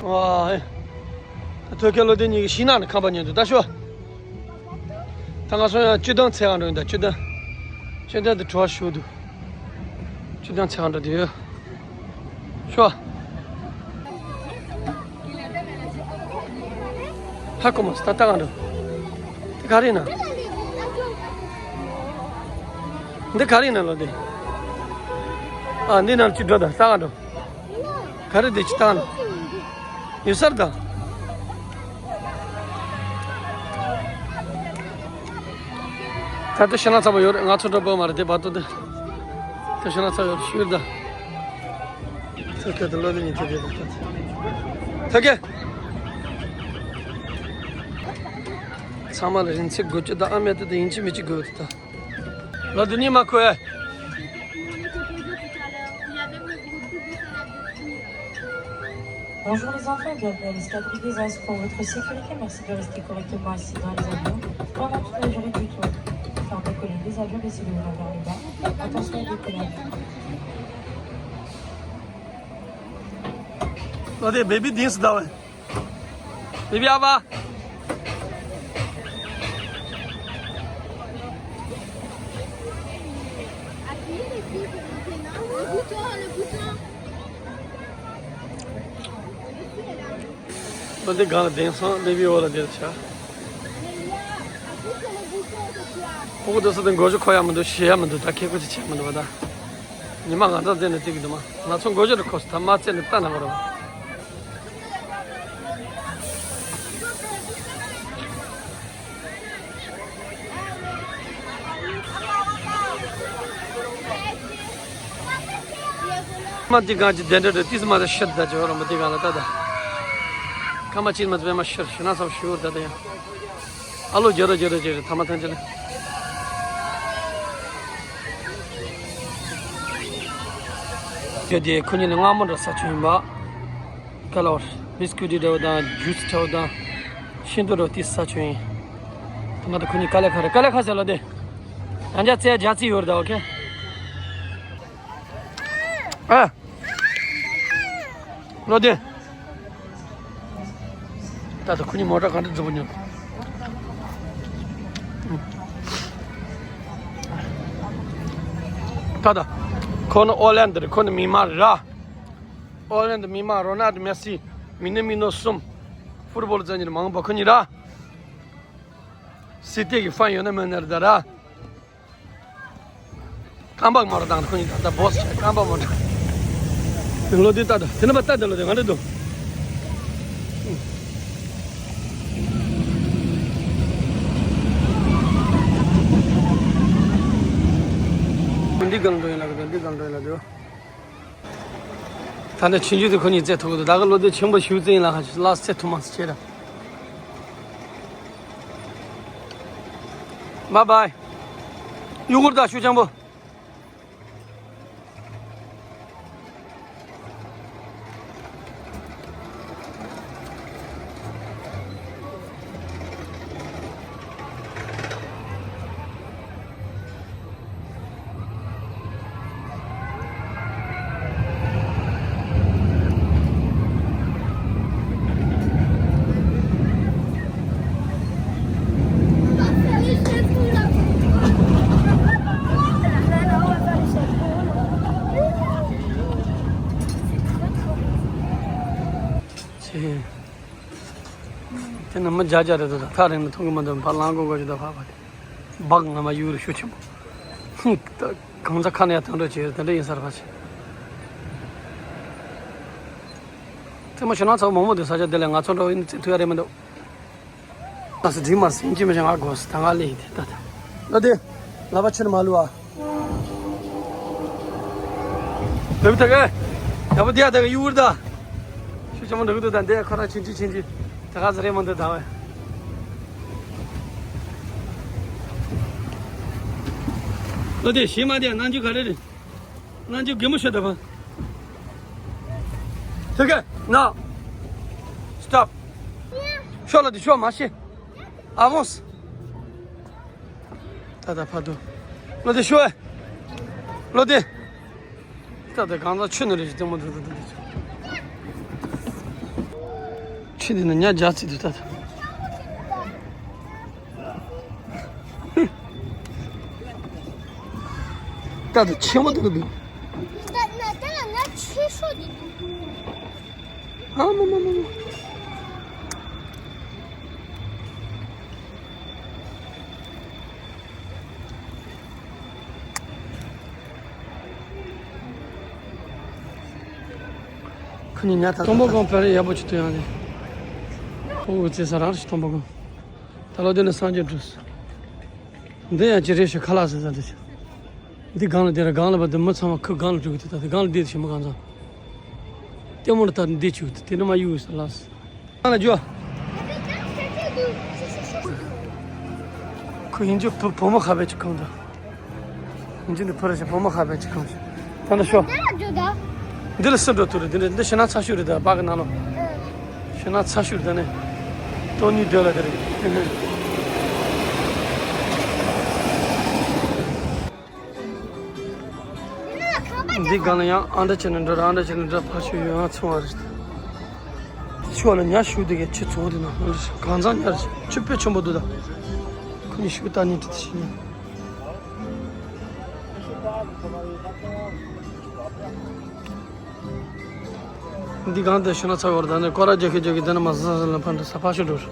ཝའེ། ཐོད་རྒལ་ལོ་དེ་གཉིས་ཀྱི་ཤིང་ནགས་ནས་ཁམས་པ་ཉན་དུ་ད་ཤོ། ད་ང་སོང་ཡང་བཅུ་དང་ཚེ་གང་འགྲོ་ཡིན། ད་བཅུ་དང་། བཅུ་དང་དེ་བྲོ་བ་ཞུ་འདུག་བཅུ་དང་ཚེ་གང་འགྲོ་དེ་ཡོད། ཤོ། ཧ་གོ་མ་སོང་། ད་ལྟ་གང་འགྲོ། དེ་ག་རེ་ན། འདི་ག་རེ་ན་ལོ་དེ། ཨ་འདི་ནང་ཅི་འགྲོ། ད་ལྟ་གང་འགྲོ། ག་རེ་དེ་ཅི་བཏང་ན། ཡོད་སར་དང་། ད་ལྟ་ཤ་ན་ཚ་པོ་ཡོད་རེད། ང་ཚོ་འགྲོ་པོ་མ་རེད་དེ་བར་དུ་དེ། ད་ཤ་ན་ཚ་ཡོད་ཤུལ་ད། ཚ་ཁ་དུ་ལོ་དེ་ཉིད་དེ་དེ་ད། ད་གེ། ཚང་མ་ལ་རིན་ཚེ་དགོས་ཀྱི་ད། ཨ་མེད་དེ་དེ་ཡིན་གཅིག་མིན་གཅིག་དགོས་དེ་ད། ལོ་དེ་ཉིད་མ་ཁོ་ཡ། Bonjour les enfants, bienvenue à l'escadrille des As. Pour votre sécurité, merci de rester correctement assis dans les avions pendant toute la durée du tour. Afin de coller les avions, baissez les bras vers le bas. Attention au décollage. ལོ་དེ་བེ་བི་དེ་སུ་ད་བས། བེ་བི་ཨ་བ། ད་འདི་སྒང་ལ་གདན་སོང་། ལེ་བི་འོག་ལ་འདིར་བྱ། ཕྲུ་གུ་དེ་ཚོ་དེ་མགོ་ཆུ་ཁོ་ཡ་མི་འདུག་ཞེ་ཡ་མི་འདུག་ད་ཁེ་ཁོ་ཅི་བྱས་མི་འདུག་བ། ད་ཉི་མ་ང་ཚོ་རྩེ་ནས་བལྟས་ཀྱི་འདུག་མ། ང་ཚོ་མགོ་ཆུ་རུ་ཁོ་ད་མ་རྩེ་ནས་ལྟ་ན་མ་རུང་། མ་དེ་གང་ཅི་དེ་འདྲ་རེད། ཏིས་མ་ད་ཤད་ད་ཅི་བ་རོ་མ་དེ་གང་ལ་ད་ད། ཁ་མ་ཅིན་མ་དེ་མ་ཤར་ཤི་ན་སམ་ཤི་བོར་ད་ད་ཡང་། ཨ་ལོ་རྒྱ་རོ་རྒྱ་རོ་རྒྱ་རོ་ཐ་མ་ཐན་ཅི་ལ། རྒྱ་དེ་ཁོ་གཉིས་ནི་སྔ་མོ་འདྲ་ས་ཆུ་ཡིན་པ། ཀ་ལོར་བིས་ཀུ་ཊི་འདྲ་བོ་དང་ཇུས་འདྲ་བོ་དང་ཤིན་ཏུ་འདྲ་བོ་ཏིས་ས་ཆུ་ཡིན། ད་མ་ད་ཁོ་གཉིས་ཀ་ལེ་ཁ་རེ་ཀ་ལེ་ཁ་ཟེར་ལ་དེ། ཡང་རྒྱ་ཚེ་རྒྱ་ཚི་ཡོད་རེད་ད། ཨོ་ཁེ། ཨ། ལོ་དེ། ད་ལྟ་ཁོ་གཉིས་མོ་ཊ་གང་འདྲ་འཛུགས་ཉོ། ད་ལྟ་ཁོ་ནི་ཨོ་ལན་ཌི་རེད། ཁོ་ནི་མི་མང་ར། ཨོ་ལན་ཌི་མི་མང་རོ་ནལ་ཌོ་མེ་སི་མི་ནི་མི་ནོ་གསུམ། ཕུཊ་བོལ་རྩེད་མཁན་མང་པོ་ཁོ་གཉིས་ར། སི་ཏི་གི་ཧྥན་ཡོད་ན་མེད་ན་རེད་ད་ར། རྐང་པ་མོ་ར་དང་ཁོ་གཉིས་ད་ལྟ་བོ་སི་ཆེ་རྐང་པ་མོ་ར། ལོ་དེ་ལྟ་དང་དེ་ནི་པ་ལྟ་དང་ལོ་དེ་ང་འདྲ་འདུག་འདི་གང་འགྲོ་ཡིན་ལ་གི་འདི་གང་འགྲོ་ཡིན་ལ་དེ། ད་ནི་ཆུང་ཆུང་དེ་ཁོ་གཉིས་རྩེ་ཐུབ་ཀྱི་འདུག་ད་གི་ལོ་དེ་ཆེན་པོ་ཞིག་རྩེ་ཡིན་ལ་ཁ་ཅིག་ལ་རྩེ་ཐུབ་མ་སི་ཆེ་ར། Bye bye. གཡུ་གུར་དང་ཤུགས་ཆེན་པོ། དེ་ནི་མི་བརྒྱ་བརྒྱ་རེད་འདུག་ད་ཐག་རིང་ནས་མཐོང་གི་མི་འདུག་ཕར་གླང་གོག་གོ་ཅིག་ད་ཕར་ཕར་དེ་སྦག་ང་མ་གཡུག་རེ་ཤུགས་ཆེན་པོ། ཧུང་། ད་གང་ཚ་ཁ་ནས་ཡར་ཐོན་འགྲོ་བྱེད་དེ་འདྲ་ཡིན་ས་རེད་ཕ་ཆེ། རྩེད་མོ་ཞུ་ན་ཚ་བོ་མང་པོ་འདུག་ས་ཆ་འདི་ལ་ང་ཚོ་འགྲོ་ཡིན་རྩེད་ཐུབ་ཡ་རེད་མི་འདུག་ང་ཚོ་འགྲིག་མ་སེམས་ཀྱི་མི་ཤེས་ང་དགོས་ད་ང་ལས་ཡིན་དེ་ད་ད། ལོ་དེ། ལ་བ་ཕྱིར་མ་ལུས་ཨ། ལབ་ད་ག་ཡག་པོ་བསྡད་ད་ག་གཡུག་ད། ཤུགས་ཆེན་པོ་འགྲོ་གི་འདུག་ད་འདི་ཁོ་རང་ཕྱིན་ཅི་ཕྱིན་ཅི། ད་ག་ཟེར་རེད་མ་འདི་ད་བས། ལོ་དེ་ཞེ་མ་དེ་རྣམ་འགྱུར་ག་རེ་རེད། རྣམ་འགྱུར་གད་མོ་ཤོར་ད་བ། ཐུག་ག་ན། སི་ཊོབ། ཤོག་ལོ་དེ་ཤོག་མ་ཤེས། ཨ་བོང་སི། ད་ད་ཕ་དུ། ལོ་དེ་ཤོག་ཨེ། ལོ་དེ། ད་ད་གང་ཟག་ཆུ་ནི་རེ་ཞིག་ལྟད་མོ་འདུག་འདུག་འདུག་འདུག་ཆུ་འདི་ན་ཉ་རྒྱ་ཚིག་འདུག་ད་ད། ད་ད་ཆེན་པོ་འདུག་འདུག་ད་ན་ད་ན་ཆེ་ཤོས་འདི་འདུག་ཨ་མ་མ་མ་མ། ཁོ་གཉིས་ཉལ་ཐ་སྟོང་པ་གང་དཔེ་རེ་ཡག་པོ་ཅིག་ཐུག་ཡང་རེད། ཨོ་ཙེ་ས་རང་རེད་སྟོང་པ་གང་། ད་ལོ་དེ་ནས་སངས་རྒྱས་འགྲུབ། འདི་ཡང་ཅི་རེད་ཤག་ཁ་ལག་ཟེར་ས་འདི་ཤག་འདི་སྒང་ལ་དེ་ར་སྒང་ལ་བ་དུ་མི་ཚང་མ་ཁུ་སྒང་ལ་འགྲོ་གི་འདུག་ད་དེ་སྒང་ལ་བསྡད་དེ་ཞིམ་པོ་གང་ཚང་། ལྟད་མོ་ལ་ལྟ་ནས་བསྡད་བཅུག་དེ་ནས་མ་གཡུག་ས་ལགས། ང་ལ་འཇོ། ཁོ་ཡིན་རྒྱུ་བུ་བུ་མོ་ཁ་བའི་ཅིག་གང་འདྲ། ཡིན་རྒྱུ་འདི་ཕུ་ར་ཞིག་བུ་མོ་ཁ་བའི་ཅིག་གང་ཞིག་ད་ནི་ཤོ། འདི་ལ་སུ་འགྲོ་ཐུབ་རེད། འདི་འདྲ་འདི་ཤི་ན་ཚ་ཤུ་རེད་ད་པག་གི་ནང་ལོ། ཤི་ན་ཚ་ཤུ་རེད་ད་ནི། ཏོ་ནི་འདོད་ལ་དེ་རེད། འདི་སྒང་ལ་ཡང་ཨ་འདྲ་བྱས་ནས་འགྲོ་ར་ཨ་འདྲ་བྱས་ནས་འགྲོ་ཕར་ཤུ་ཡོད་ཨ་ཚོང་བ་རེད། ཕྱོགས་ལ་ཉ་ཤུ་དེ་གའི་ཆུ་ཚོགས་དེ་ན་ཧོན་རེད་གང་ཚང་ཉ་རེད་ཆུ་དཔེ་ཆེན་པོ་འདུག་ད། ཁོ་གཉིས་ཤུ་ད་ནི་དྲི་ཤི་ཉ། འདི་གང་དུ་ཤི་ན་ཚ་བར་ད་ནི་ཀོ་ར་རྒྱ་ཁེ་རྒྱ་གི་དེ་ནི་མ་ཟ་ཟ་ལ་ཕན་དུ་ས་ཕ་ཤི་འགྲོ།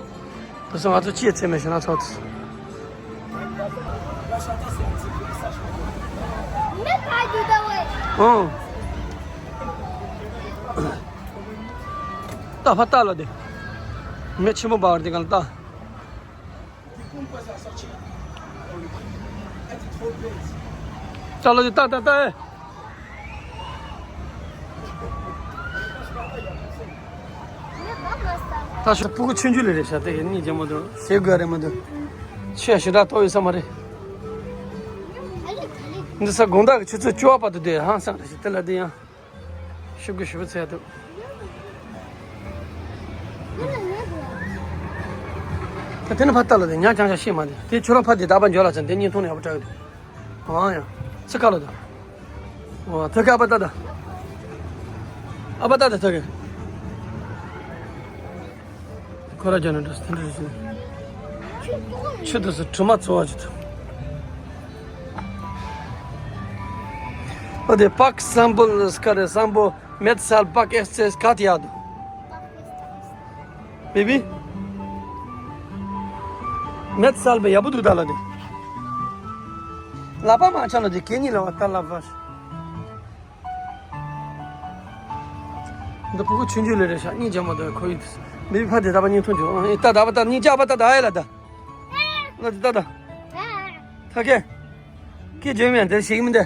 དེ་ས་ང་ཚོ་ཅི་ཡེ་ཚེ་མེད་ཤི་ན་ཚ་དུ། ཨོ། ཏ་ཕ་ཏ་ལ་དེ། མེ་ཆེན་པོ་འབར་བར་དེ་གང་ལ་ཏ། ཅ་ལག་ཅིག་ལྟ་ལྟ་ལྟ་ཨེ། ད་ཤོག་སྤུ་གུ་ཆུང་ཆུང་ལས་རེད་ཤག་དེ་ཡིན་གཉིས་ཀྱང་མ་འདུག་ཟས་དགོས་རེད་མ་འདུག་ཆུ་ཡ་ཞེ་དྲག་ཏོག་ཡོད་ས་མ་རེད། འདི་ས་དགོང་དག་གི་ཆུ་ཚོད་བཅུ་པ་བར་དུ་བསྡད་ཧང་སང་རེད་ཤག་དེ་ལ་དེ་ཡང་། ཤུགས་ཀྱིས་ཞུ་བ་ཚད་འདུག་ད་དེ་ནི་ཕ་ལྟ་ལ་དེ་ཉག་ཆང་ཆང་ཤེས་མ་དེ་དེ་ཁྱོད་རང་ཕ་དེ་ད་པ་འཇོག་ལ་ཚན་དེ་གཉིས་མཐོང་ནས་ཨ་པ་དྲག་གི་འདུག་ཨང་ཡང་ཚི་ཁ་ལ་དང་། ཨོ་ཐོད་ཁ་ཨ་པ་ལྟ་ད། ཨ་པ་ལྟ་ད་ཐོད་ཁ། ཁོ་ར་རྒྱ་ནི་འདྲ་སི་དེ་འདྲ་ཞིག་ཆུ་དུ་སི་དྲི་མ་ཚོ་བ་ཅི་ཐུབ། ཨོ་དེ་པག་སམ་བོ་ལ་སི་ཀ་རེ་སམ་བོ་མེད་སལ་པག་ཨེས་ཚེས་ཀ་ཏི་ཡ་དུ། བེ་བི། མེད་སལ་བེ་ཡ་བུ་དུ་ད་ལ་དེ། ལ་པ་མ་ཆ་ལ་དེ་གེ་ཉི་ལ་བ་ད་ལ་བ། འདི་ཕྲུ་གུ་ཆུང་ཆུང་ལས་རེད་ཤག་སྙིང་རྗེ་མོ་དང་ཁོ་ཡི་དུས་མི་ཕ་དེ་ད་པ་སྙིང་ཐུང་ཆུང་ཨེ་ད་ད་པ་ད་སྙིང་རྗེ་པ་ད་ད་ཨེ་ལ་ད། ལ་དེ་ད་ད། ཐ་ཀེ། ཁྱེད་ཇོ་མིན་དེར་ཞིག་མི་འདི།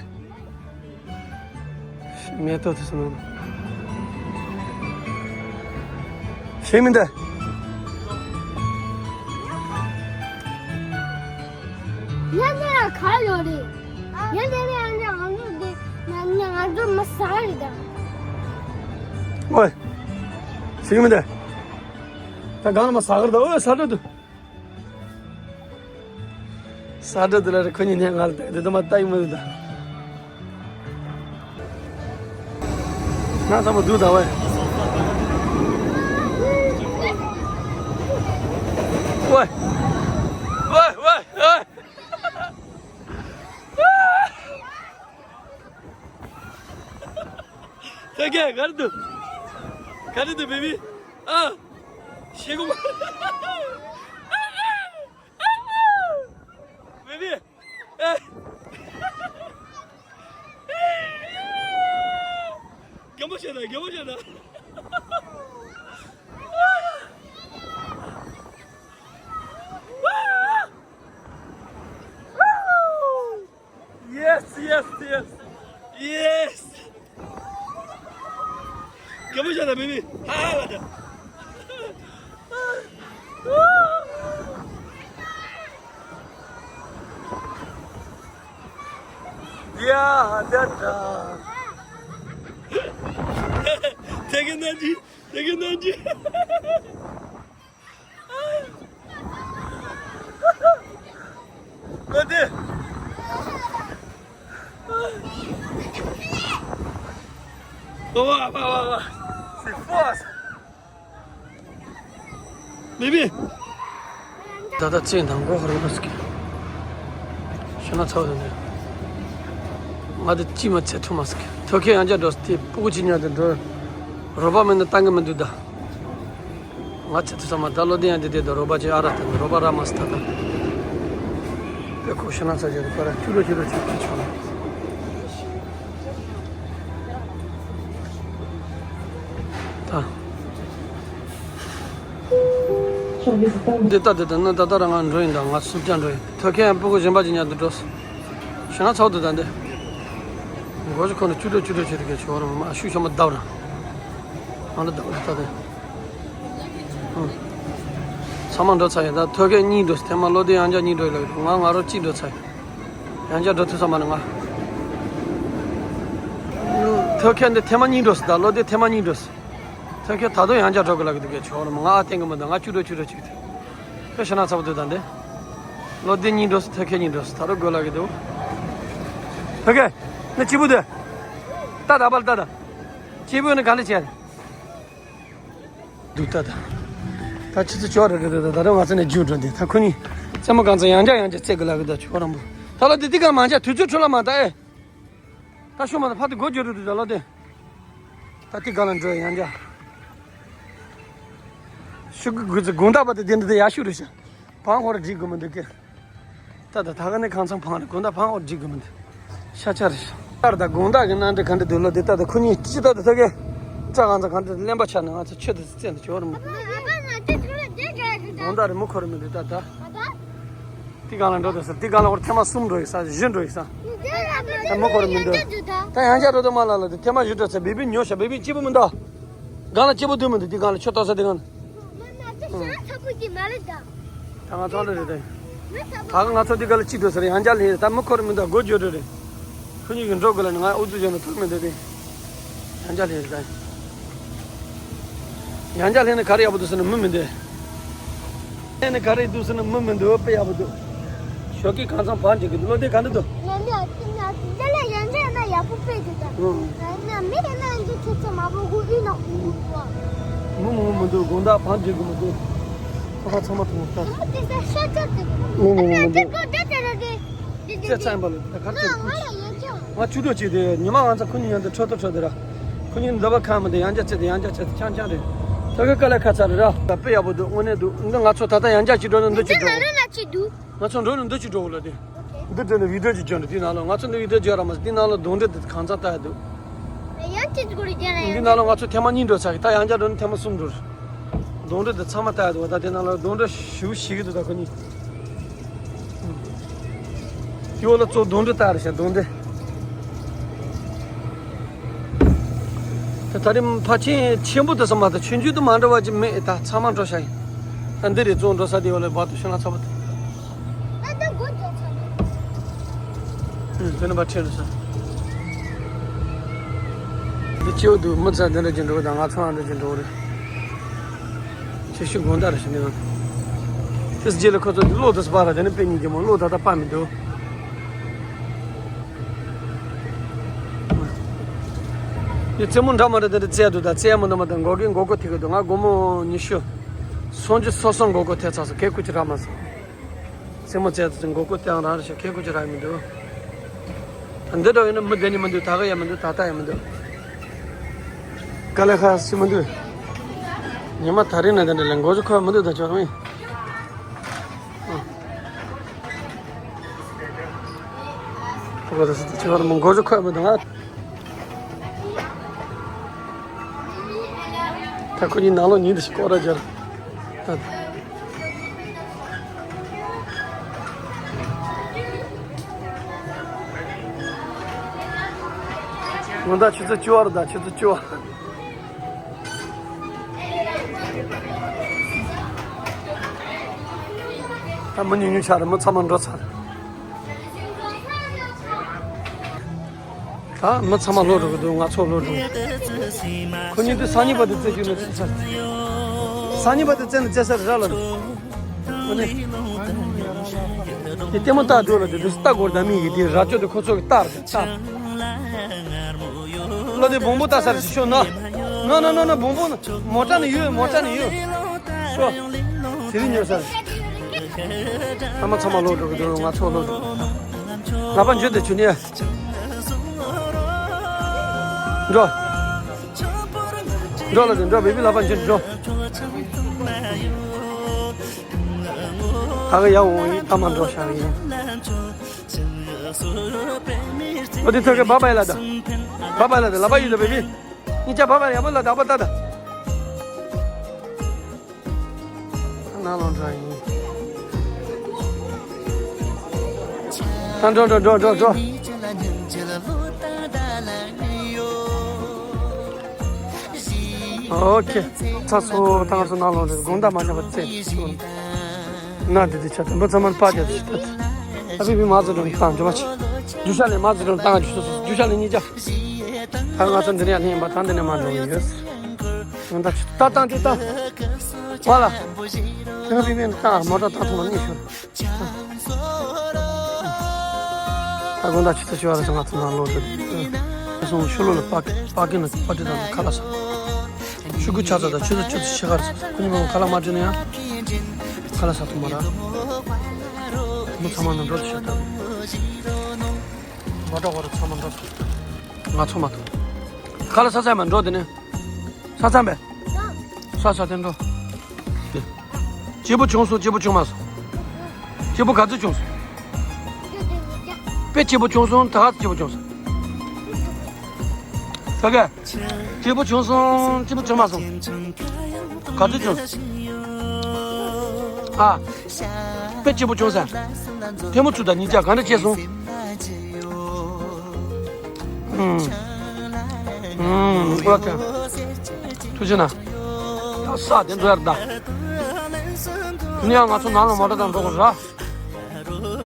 མེ་ཏོག་དེ་སོང་ན། ཞིག་མི་འདི། ཡ་ནི་ཡ་ག་ཡོད་རེད། ཡ་ནི་ཡ་ནི་ང་ཚོ་འདི་ང་ཚོ་མི་ཟ་རེད་ད། ཨོའི། ཞིག་མི་འདི། ད་གང་ལ་མ་ཟ་གར་ད་ཨོའི་ཟ་འདྲ་འདུག་ས་འདྲ་དེ་ལ་རེ་ཁོ་གཉིས་ནས་ང་ལ་བལྟས་དེ་དུ་མ་ལྟ་ཡི་མི་འདུག་ད། ང་ཚང་མ་འདུག་ད་ཝེ། ཝེ། ཝེ་ཝེ་ཝེ། ཐ་ཀེ་ག་རེ་འདུག་ག་རེ་འདུག་བེ་བི། ཨ། ཤེས་གོ་མ། བེ་བི། ཨེ། རྒན་པོ་བྱས་ན་རྒན་པོ་བྱས་ན། Yes, yes, yes. Yes. ག་མོ་བྱས་ན་བེ་བི། ཧ་ཧ་ལ་ད། ཡ་ཧ་ད་ད། དེ་གི་ན་ཅི། དེ་གི་ན་ཅི། ལོ་དེ། ཨོ་ཨ་ཨ་ཨ། སི་ཕོ་སི། བེ་བི། ད་ལྟ་ཚེ་ནང་གོ་ཧ་རུ་ལ་སི་ཀི། ཤ་ན་ཚ་བ་དེ་ནས། ང་དེ་ཅི་མ་ཚེ་ཐུ་མ་སི་ཀི། ཐོ་ཁེ་ཡང་ཅག་འགྲོ་སི་ཏི་སྤུ་གུ་ཅི་ཉག་དེ་འགྲོ། རོ་པ་མེད་ན་བཏང་གི་མི་འདུག་ད། ང་ཚེ་ཐུ་ས་མ་ད་ལོ་དེ་ཡང་དེ་དེ་ད་རོ་པ་ཅི་ཨ་ར་དང་རོ་པ་ར་མ་སི་ཐ་ད། དེ་ཁོ་ཤ་ན་ཚ་བྱས་ཏེ་ཁོ་ར་ཅུ་རོ་ཅུ་རོ་ཅུ་རོ་ཆོག་ན། ད། འདི་ལྟ་འདི་ལྟ་ན་ད་ལྟ་རང་ང་འགྲོ་ཡིན་ད། ང་སུབ་ཀྱང་འགྲོ་ཡིན། ཐོ་ཁེ་ཡང་སྤུ་གུ་གཞན་པ་ཅིག་ཉར་དུ་འགྲོ། ཞེ་ན་ཚོགས་འདུ་ད་འདི། མགོ་ཅིག་ཁོ་ན་ཅུ་ཀྲོ་ཅུ་ཀྲོ་བྱེད་དུ་གས་ཆོག་ར་མ་ཤུགས་ཤོ་མ་བརྡབ་ར། ང་ལ་བརྡབ་ར་ད་འདི། ཚང་མ་འགྲོ་ཚར་ཡིན་ད། ཐོ་ཁེ་གཉིས་འགྲོ་སི་ཐེངས་མ་ལོ་དེ་ཡང་ཅག་གཉིས་འགྲོ་ཡི་ལ་ཡོད། ང་ང་རོ་གཅིག་འགྲོ་ཚར་ཡིན། ཡང་ཅག་འགྲོ་ཐུབ་ས་མ་ནི་ང་། ཐོ་ཁེ་འདི་ཐེངས་མ་གཉིས་འགྲོ་སི་ད་ལོ་དེ་ཐེངས་མ་གཉིས་འགྲོ་སི། ཐོ་ཁེ་ད་དུང་ཡང་བསྐྱར་འགྲོ་དགོས་ལབ་ཀྱི་འདུག་གས། ཆོག་ར་མ་ང་ཨ་བསྟན་གི་མི་འདུག་ང་བཅུ་འགྲོ་བཅུ་འགྲོ་བཅུག་ཐལ། ཁྱོད་ཤ་ན་ཚ་པོ་འདུག་ད་འདི། ལོ་འདི་གཉིས་འགྲོ་སི་ཐོ་ཁེ་གཉིས་འགྲོ་སི་ད་རུང་དགོས་ལབ་ཀྱི་འདུག་ཐོ་ཁེ། ནི་གཅིག་པུ་འདུག་ལྟ་ད་པར་ལྟ་ད། གཅིག་པུ་ནི་ག་ལེ་བྱས། འདུག་ལྟ་ད། ད་ཆུ་ཚོད་བཅུ་རེ་རེ་རེ་ད་རུང་ང་ཚོ་ནས་རྒྱུགས་འགྲོ་འདི་ད་ཁོ་གཉིས། རྩེད་མོ་གང་ཚོ་ཡང་བསྐྱར་ཡང་བསྐྱར་རྩེད་དགོས་ལབ་ཀྱི་འདུག་ཆོག་ར་མ། ད་ལོ་འདི་འདི་ག་མ་བྱས་དུས་ཚོད་འཕྲོ་བརླག་མ་ད་ཨེ། ད་ཤོ་མ་ད་ཕ་དེ་སྒོ་རྒྱག་རུ་དུ་ད་ལོ་དེ། ད་དེ་ག་ལ་འགྲོ་ཡང་འདྲ། ཆུ་གི་གུ་ཚི་དགོང་དག་པ་དེ་དེ་འདྲ་དེ་ཡག་ཤོས་རེད་ཤག་བང་ཧོར་འགྲིག་གི་མི་འདུག་གི། ད་ད་ད་ག་ནས་གང་ཚང་བང་རེད། དགོང་དག་བང་ཧོར་འགྲིག་གི་མི་འདུག་ཤ་ཆ་རེད་ཤག་ད་ད་དགོང་དག་གི་གནམ་གྲུ་ག་འདྲ་འདུག་ལོ། དེ་ད་ད་ཁོ་གཉིས་ཅི་ད་ད་ད་གི་ཙག་གང་ཚང་གང་འདྲ་གླེན་པ་ཆགས་ནས་ང་ཚོ་ཆུ་དེ་བཙལ་ནས་བྱོར་མི། དགོང་དག་རེད། མི་འཁོར་མི་འདུག་ད་ད། དེ་སྒང་ལ་འགྲོ་དུས་ཟེར། དེ་སྒང་ལ་འོར་ཐེངས་མ་གསུམ་འགྲོ་ཡི་ས། བཞི་འགྲོ་ཡི་ས། ད་མི་འཁོར་མི་འདུག་ད་ཡང་བསྐྱར་འགྲོ་དུས་མ་ལ་ལ་དེ་ཐེངས་མ་བཞི་འགྲོ་ཚེ་བེ་བི་ཉོ་ཤ། བེ་བི་སྐྱིད་པོ་མི་འདུག་སྒང་ལ་སྐྱིད་པོ་འདུག་མི་འདུག་དེ་སྒང་ལ་ཆུ་གཏོར་ས་དེ་སྒང་ལ། ད་ང་ཚོ་ལ་རེད་དེ། ད་ག་ང་ཚོ་དེ་སྒང་ལ་གཅིག་འགྲོ་ཟེར། ཡང་བསྐྱར་ལྷན་ད་མི་འཁོར་མི་འདུག་སྒོ་བརྒྱུད་འགྲོ་རེད། ཁོ་གཉིས་ཀྱིས་འགྲོ་དགོས་ལ་ནི་ང་ཨུ་ཚུགས་བྱས་ན་ཐུག་མི་འདུག་སྟེ། ཡང་བསྐྱར་ལྷན་ད། ཡང་བསྐྱར་ལྷན་ནི་ག་རེ་ཡག་པོ་འདུག་ཟེར་ན་མི་མི་འདུག་ལྷན་ནི་ག་རེ་འདུག་ཟེར་ན་མི་མི་འདུག་དཔེ་ཡག་པོ་འདུག་ཞོགས་ཀས་གང་ཚང་བང་རྒྱག་གི་འདུག་བློ་བདེ་ག་འདྲ་འདུག་ང་མི་ཨ་ཙི་ན་ཙི་ལ་ཡང་འདྲ་ན་ཡག་པོ་དཔེ་འདུག་ད། ང་མི་ཡིན་ན་འདི་ཁྱོད་ཚོ་མ་པོ་གུ་ཨི་ན་ཨུ་གུ་བ། མི་མང་པོ་མི་འདུག་དགོང་དག་བང་རྒྱག་གི་མི་འདུག་ཁོ་པ་ཚང་མ་ཐོང་ད། ཨ་ཙི་ས་ཤ་ཅག་ཏུ། མི་མང་པོ་མི་འདུག་ད་ད་ད་ད། ཙེ་ཚན་པ་ལ་ད་གར་ཙེ། ང་ལ་ཡང་ཅང་། ང་ཆུ་འགྲོ་བྱེད་དེ་ཉི་མ་ང་ཚོ་ཁོ་གཉིས་ཡང་དུ་ཁྲོད་དུ་ཁྲོད་དེ་ར། ཁོ་གཉིས་འདི་བ་ཁ་མི་དེ་ཡང་བསྐྱར་ཙེ་དེ་ཡང་བསྐྱར་ཙེ་དེ་ཆང་ཆང་རེད། ད་ག་དཀའ་ལས་ཁག་ཚ་རེད་ར། ད་དཔེ་ཡག་པོ་འདུག་དངོས་གནས་འདུག་འདི་ང་ཚོ་ད་ལྟ་ཡང་བསྐྱར་ཅིག་འགྲོ་ན་འདི་ཅིག་འགྲོ། ང་ཚོ་འགྲོ་ན་འདི་ཅིག་འགྲོ་ལ་དེ། འདི་འདྲ་ནི་བི་ཌིའོ་ཅིག་བརྒྱབ་འདུག་དེའི་ནང་ལ་ང་ཚོ་འདི་བི་ཌིའོ་བརྒྱབ་ར་མ་ཟད་དེའི་ནང་ལ་གདོན་འདྲེ་དེ་གང་ཚང་ལྟ་ཡ་འདུག་ཡང་ཅིག་འདི་ནང་ལ་ང་ཚོ་ཐེངས་མ་གཉིས་འགྲོ་ཚར་གི། ད་ཡང་བསྐྱར་འགྲོ་ན་ཐེངས་མ་གསུམ་འགྲོ་རེད། གདོན་འདྲེ་དེ་ཚང་མ་ལྟ་ཡ་འདུག་བ། ད་དེ་ནང་ལ་གདོན་འདྲེ་ཞེ་པོ་ཞིག་གི་འདུག་ད་ཁོ་གཉིས། ཡོ་ལ་ཚོ་གདོན་འདྲེ་ལྟ་རེ་བྱ་གདོན་འདྲེ། ད་ད་རེས་ཕ་ཆེན་ཆེན་པོ་དེ་ཚང་མ་ད་ཆུང་ཆུང་དུ་མ་འགྲོ་བ་ཅིག་མེད། ད་ཚང་མ་འགྲོ་བྱ་ཡིན། ད་འདི་རེད། ཚོ་འགྲོ་ས་དེ་ཡོ་ལ་བར་དུ་ཤོང་ལ་ཚ་བ་དེ། དེ་ནི་པ་ཁྲེལ་ས། འདི་སྐྱིད་པོ་འདུག་མི་ཚང་འདི་འདྲ་ཅིག་འགྲོ་གི། ད་ང་ཚང་འདི་ཅིག་འགྲོ་གི་རེད། ཁྱེད་ཤི་དགོང་དག་རེད་ཤི་འདི་ང་། དེ་རྗེས་ལ་ཁོ་ཚོ་འདི་གློག་དེ་སྤར་ར། དེ་ནི་དཔེ་ཉིན་གྱི་མོ་གློག་ད་ལྟ་སྤར་མི་འདུག་འདི་རྩེད་མོ་འདྲ་མ་འདྲ་དེ་འདྲ་རྩེ་འདུག་ད་རྩེ་མི་འདུག་མ་ད་མགོ་གི་མགོ་སྐོར་ཐེབས་ཀྱི་འདུག་ང་སྒོར་མོ་ཉི་ཤུ་སུམ་ཅུ་སོ་སོ་མགོ་སྐོར་ཐེབས་ཚར་སོང་། གད་སྐུད་ཅིག་རག་མ་སོང་། རྩེད་མོ་རྩེ་དུས་མགོ་སྐོར་སྟེང་རང་རེ་ཞིག་གད་སྐུད་ཅིག་རག་མི་འདུག་ད་འདི་འདྲ་ཡིན་ན་མི་བསྡད་ནི་མི་འདུག་ད་ག་ཡ་མི་འདུག་ད་ལྟ་ཡ་མི་འདུག་དཀའ་ལས་ཁག་སི་མི་འདུག་ཉི་མ་ད་རེས་ན་དེ་འདྲ་ལས་མགོ་ཚོ་ཁོ་མི་འདུག་ད་ཆོག་མི། ཁོ་རེ་སི་ད་ཆོག་མི་མགོ་ཚོ་ཁོ་མི་འདུག་ང་། ད་ཁོ་གཉིས་ནང་ལོགས་ཉིན་དུ་ཞིག་སྐོར་ར་སྦྱར། ད་དགོང་དག་ཆུ་ཚོད་བཅུ་པ་རུ་ད་ཆུ་ཚོད་བཅུ་པ། ད་མི་ཉུང་ཉུང་ཆགས་རེད། མི་ཚང་མ་འགྲོ་ཚར། ད་མི་ཚང་མ་ལོག་འགྲོ་གི་འདུག་ང་ཚོ་ལོག་འགྲོ། ཁོ་གཉིས་དུ་སང་ཉིན་བར་དུ་རྩེ་རྒྱུ་ནི་རྩེ་ཚར། སང་ཉིན་བར་དུ་རྩེ་ནི་རྩེ་ཚར་ར་ལ་རེད། དེ་ལྟད་མོ་ལྟ་འགྲོ་ལ་དེ་དུས་ལྟ་དགོས་ད་མི་ཡི་དེ་ར་ཅོ་དེ་ཁོ་ཚོ་གི་ལྟར་ལྟ། ལོ་དེ་བོང་བུ་ལྟ་ས་རེ་ཞིག་ཤོག་ན། ན་ན་ན་ན་བོང་བུ་ན་མོ་ཊ་ནི་ཡོད། མོ་ཊ་ནི་ཡོད། ཤོག་དེ་རིང་ཉོ་ས་རེད། ཨ་མ་ཚང་མ་ལོག་འགྲོ་གི་འདུག་ང་ཚོ་ལོག་འགྲོ། ལག་པ་འཇུ་དེ་ཆུ་ནི། འགྲོ། འགྲོ་ལ་དེ་འགྲོ། བེ་བི་ལག་པ་འཇུ་འགྲོ། ད་ག་ཡ་འོང་ཡིན། ད་མ་འགྲོ་ཤག་ཡིན། ཨོ་དེ་ཐོག་གི་བ་བ་ཡ་ལ་ད། བ་བ་ཡ་ལ་ད། ལ་བ་ཡུལ་ད་བེ་བི། གཉིས་ཆ་བ་བ་ཡ་ཡ་བ་ལ་ད་བ་ད་ད། ན་ལོང་འདྲ་ཡིན། ད་འགྲོ་འགྲོ་འགྲོ་འགྲོ་འགྲོ། ཨོ་ཁེ། ཚ་སོ་ཐང་སོ་ནང་ལོགས་རེད། དགོང་དག་མ་ཉམས་པ་ཚེ་སོ། ན་དེ་དེ་ཆ་དུམ་པ་ཚང་མར་པ་རྒྱབ་ཤི་ཐད། ཨ་ཕི་ཕི་མ་ཚོ་འགྲོ་བཏང་འགྲོ་བ་ཆེ། རྒྱུ་ཤ་ལས་མ་ཚོ་འགྲོ་བཏང་རྒྱུ་སོ་སོ་རྒྱུ་ཤ་ལས་གཉིས་ཆ། ད་ང་ཚོ་འདི་ནས་ལྷན་པ་ད་འདི་ནས་མ་འགྲོ་ཡོད། ང་ད་ཆུ་ད་བཏང་དེ་བཏང་། བ་ལ། ཨ་ཕི་ཕི་བཏང་མོ་ཊ་བཏང་ཐུབ་མ་ནི་ཤོར། ད་དགོང་དག་ཆུ་ཚོད་བཅུ་པ་ལ་ང་ཚོ་ནང་ལོག་འགྲོ། སོང་ཤུ་ལོ་ལ་པ་པ་ཀིན་ལ་པ་ཏི་དང་ཁ་ལག་ཟ། ཤུ་གུ་ཆ་ཚ་དང་ཆུ་ཚོད་ཆུ་ཚོད་ཕྱེད་ཀར་ཁོ་གཉིས་མ་ཁ་ལག་མ་བྲིས་ན་ཡང་ཁ་ལག་ཟ་ཐུབ་མ་ར། མི་ཚང་མ་ནང་འགྲོ་དུ་ཤ་ཐབས། མ་འགྲོ་བར་ཚང་མ་འགྲོ། ང་ཚོ་མ་ཐུབ། ཁ་ལག་ཟ་ཚར་མ་འགྲོ་དེ་ནས། ས་མཚམས་པས། ས་ས་དེ་འགྲོ། དེ་ སྐྱིད་པོ་བྱུང་སོང་། སྐྱིད་པོ་བྱུང་མ་སོང་། སྐྱིད་པོ་ག་ཚོད་བྱུང་སོང་། དཔེ་སྐྱིད་པོ་བྱུང་སོང་། ད་ག་ཚོད་སྐྱིད་པོ་བྱུང་སོང་། ད་ག་སྐྱིད་པོ་བྱུང་སོང་། སྐྱིད་པོ་བྱུང་མ་སོང་། ག་ཚོད་བྱུང་སོང་། ཨ། དཔེ་སྐྱིད་པོ་བྱུང་ས། ཐལ་མོ་ཆུ་དང་གཉིས་ཆ་ག་འདྲ་བྱས་སོང་། ཨུམ། ཨུམ། ཨོ་ཐེ། ཐུགས་རྗེ་གནང་། ཡ་ས་དེ་འགྲོ་ཡར་ད། ནི་ཡང་ང་ཚོ་ནང་ལ་མོ་ཊ་དང་འགྲོ་དགོས་ར།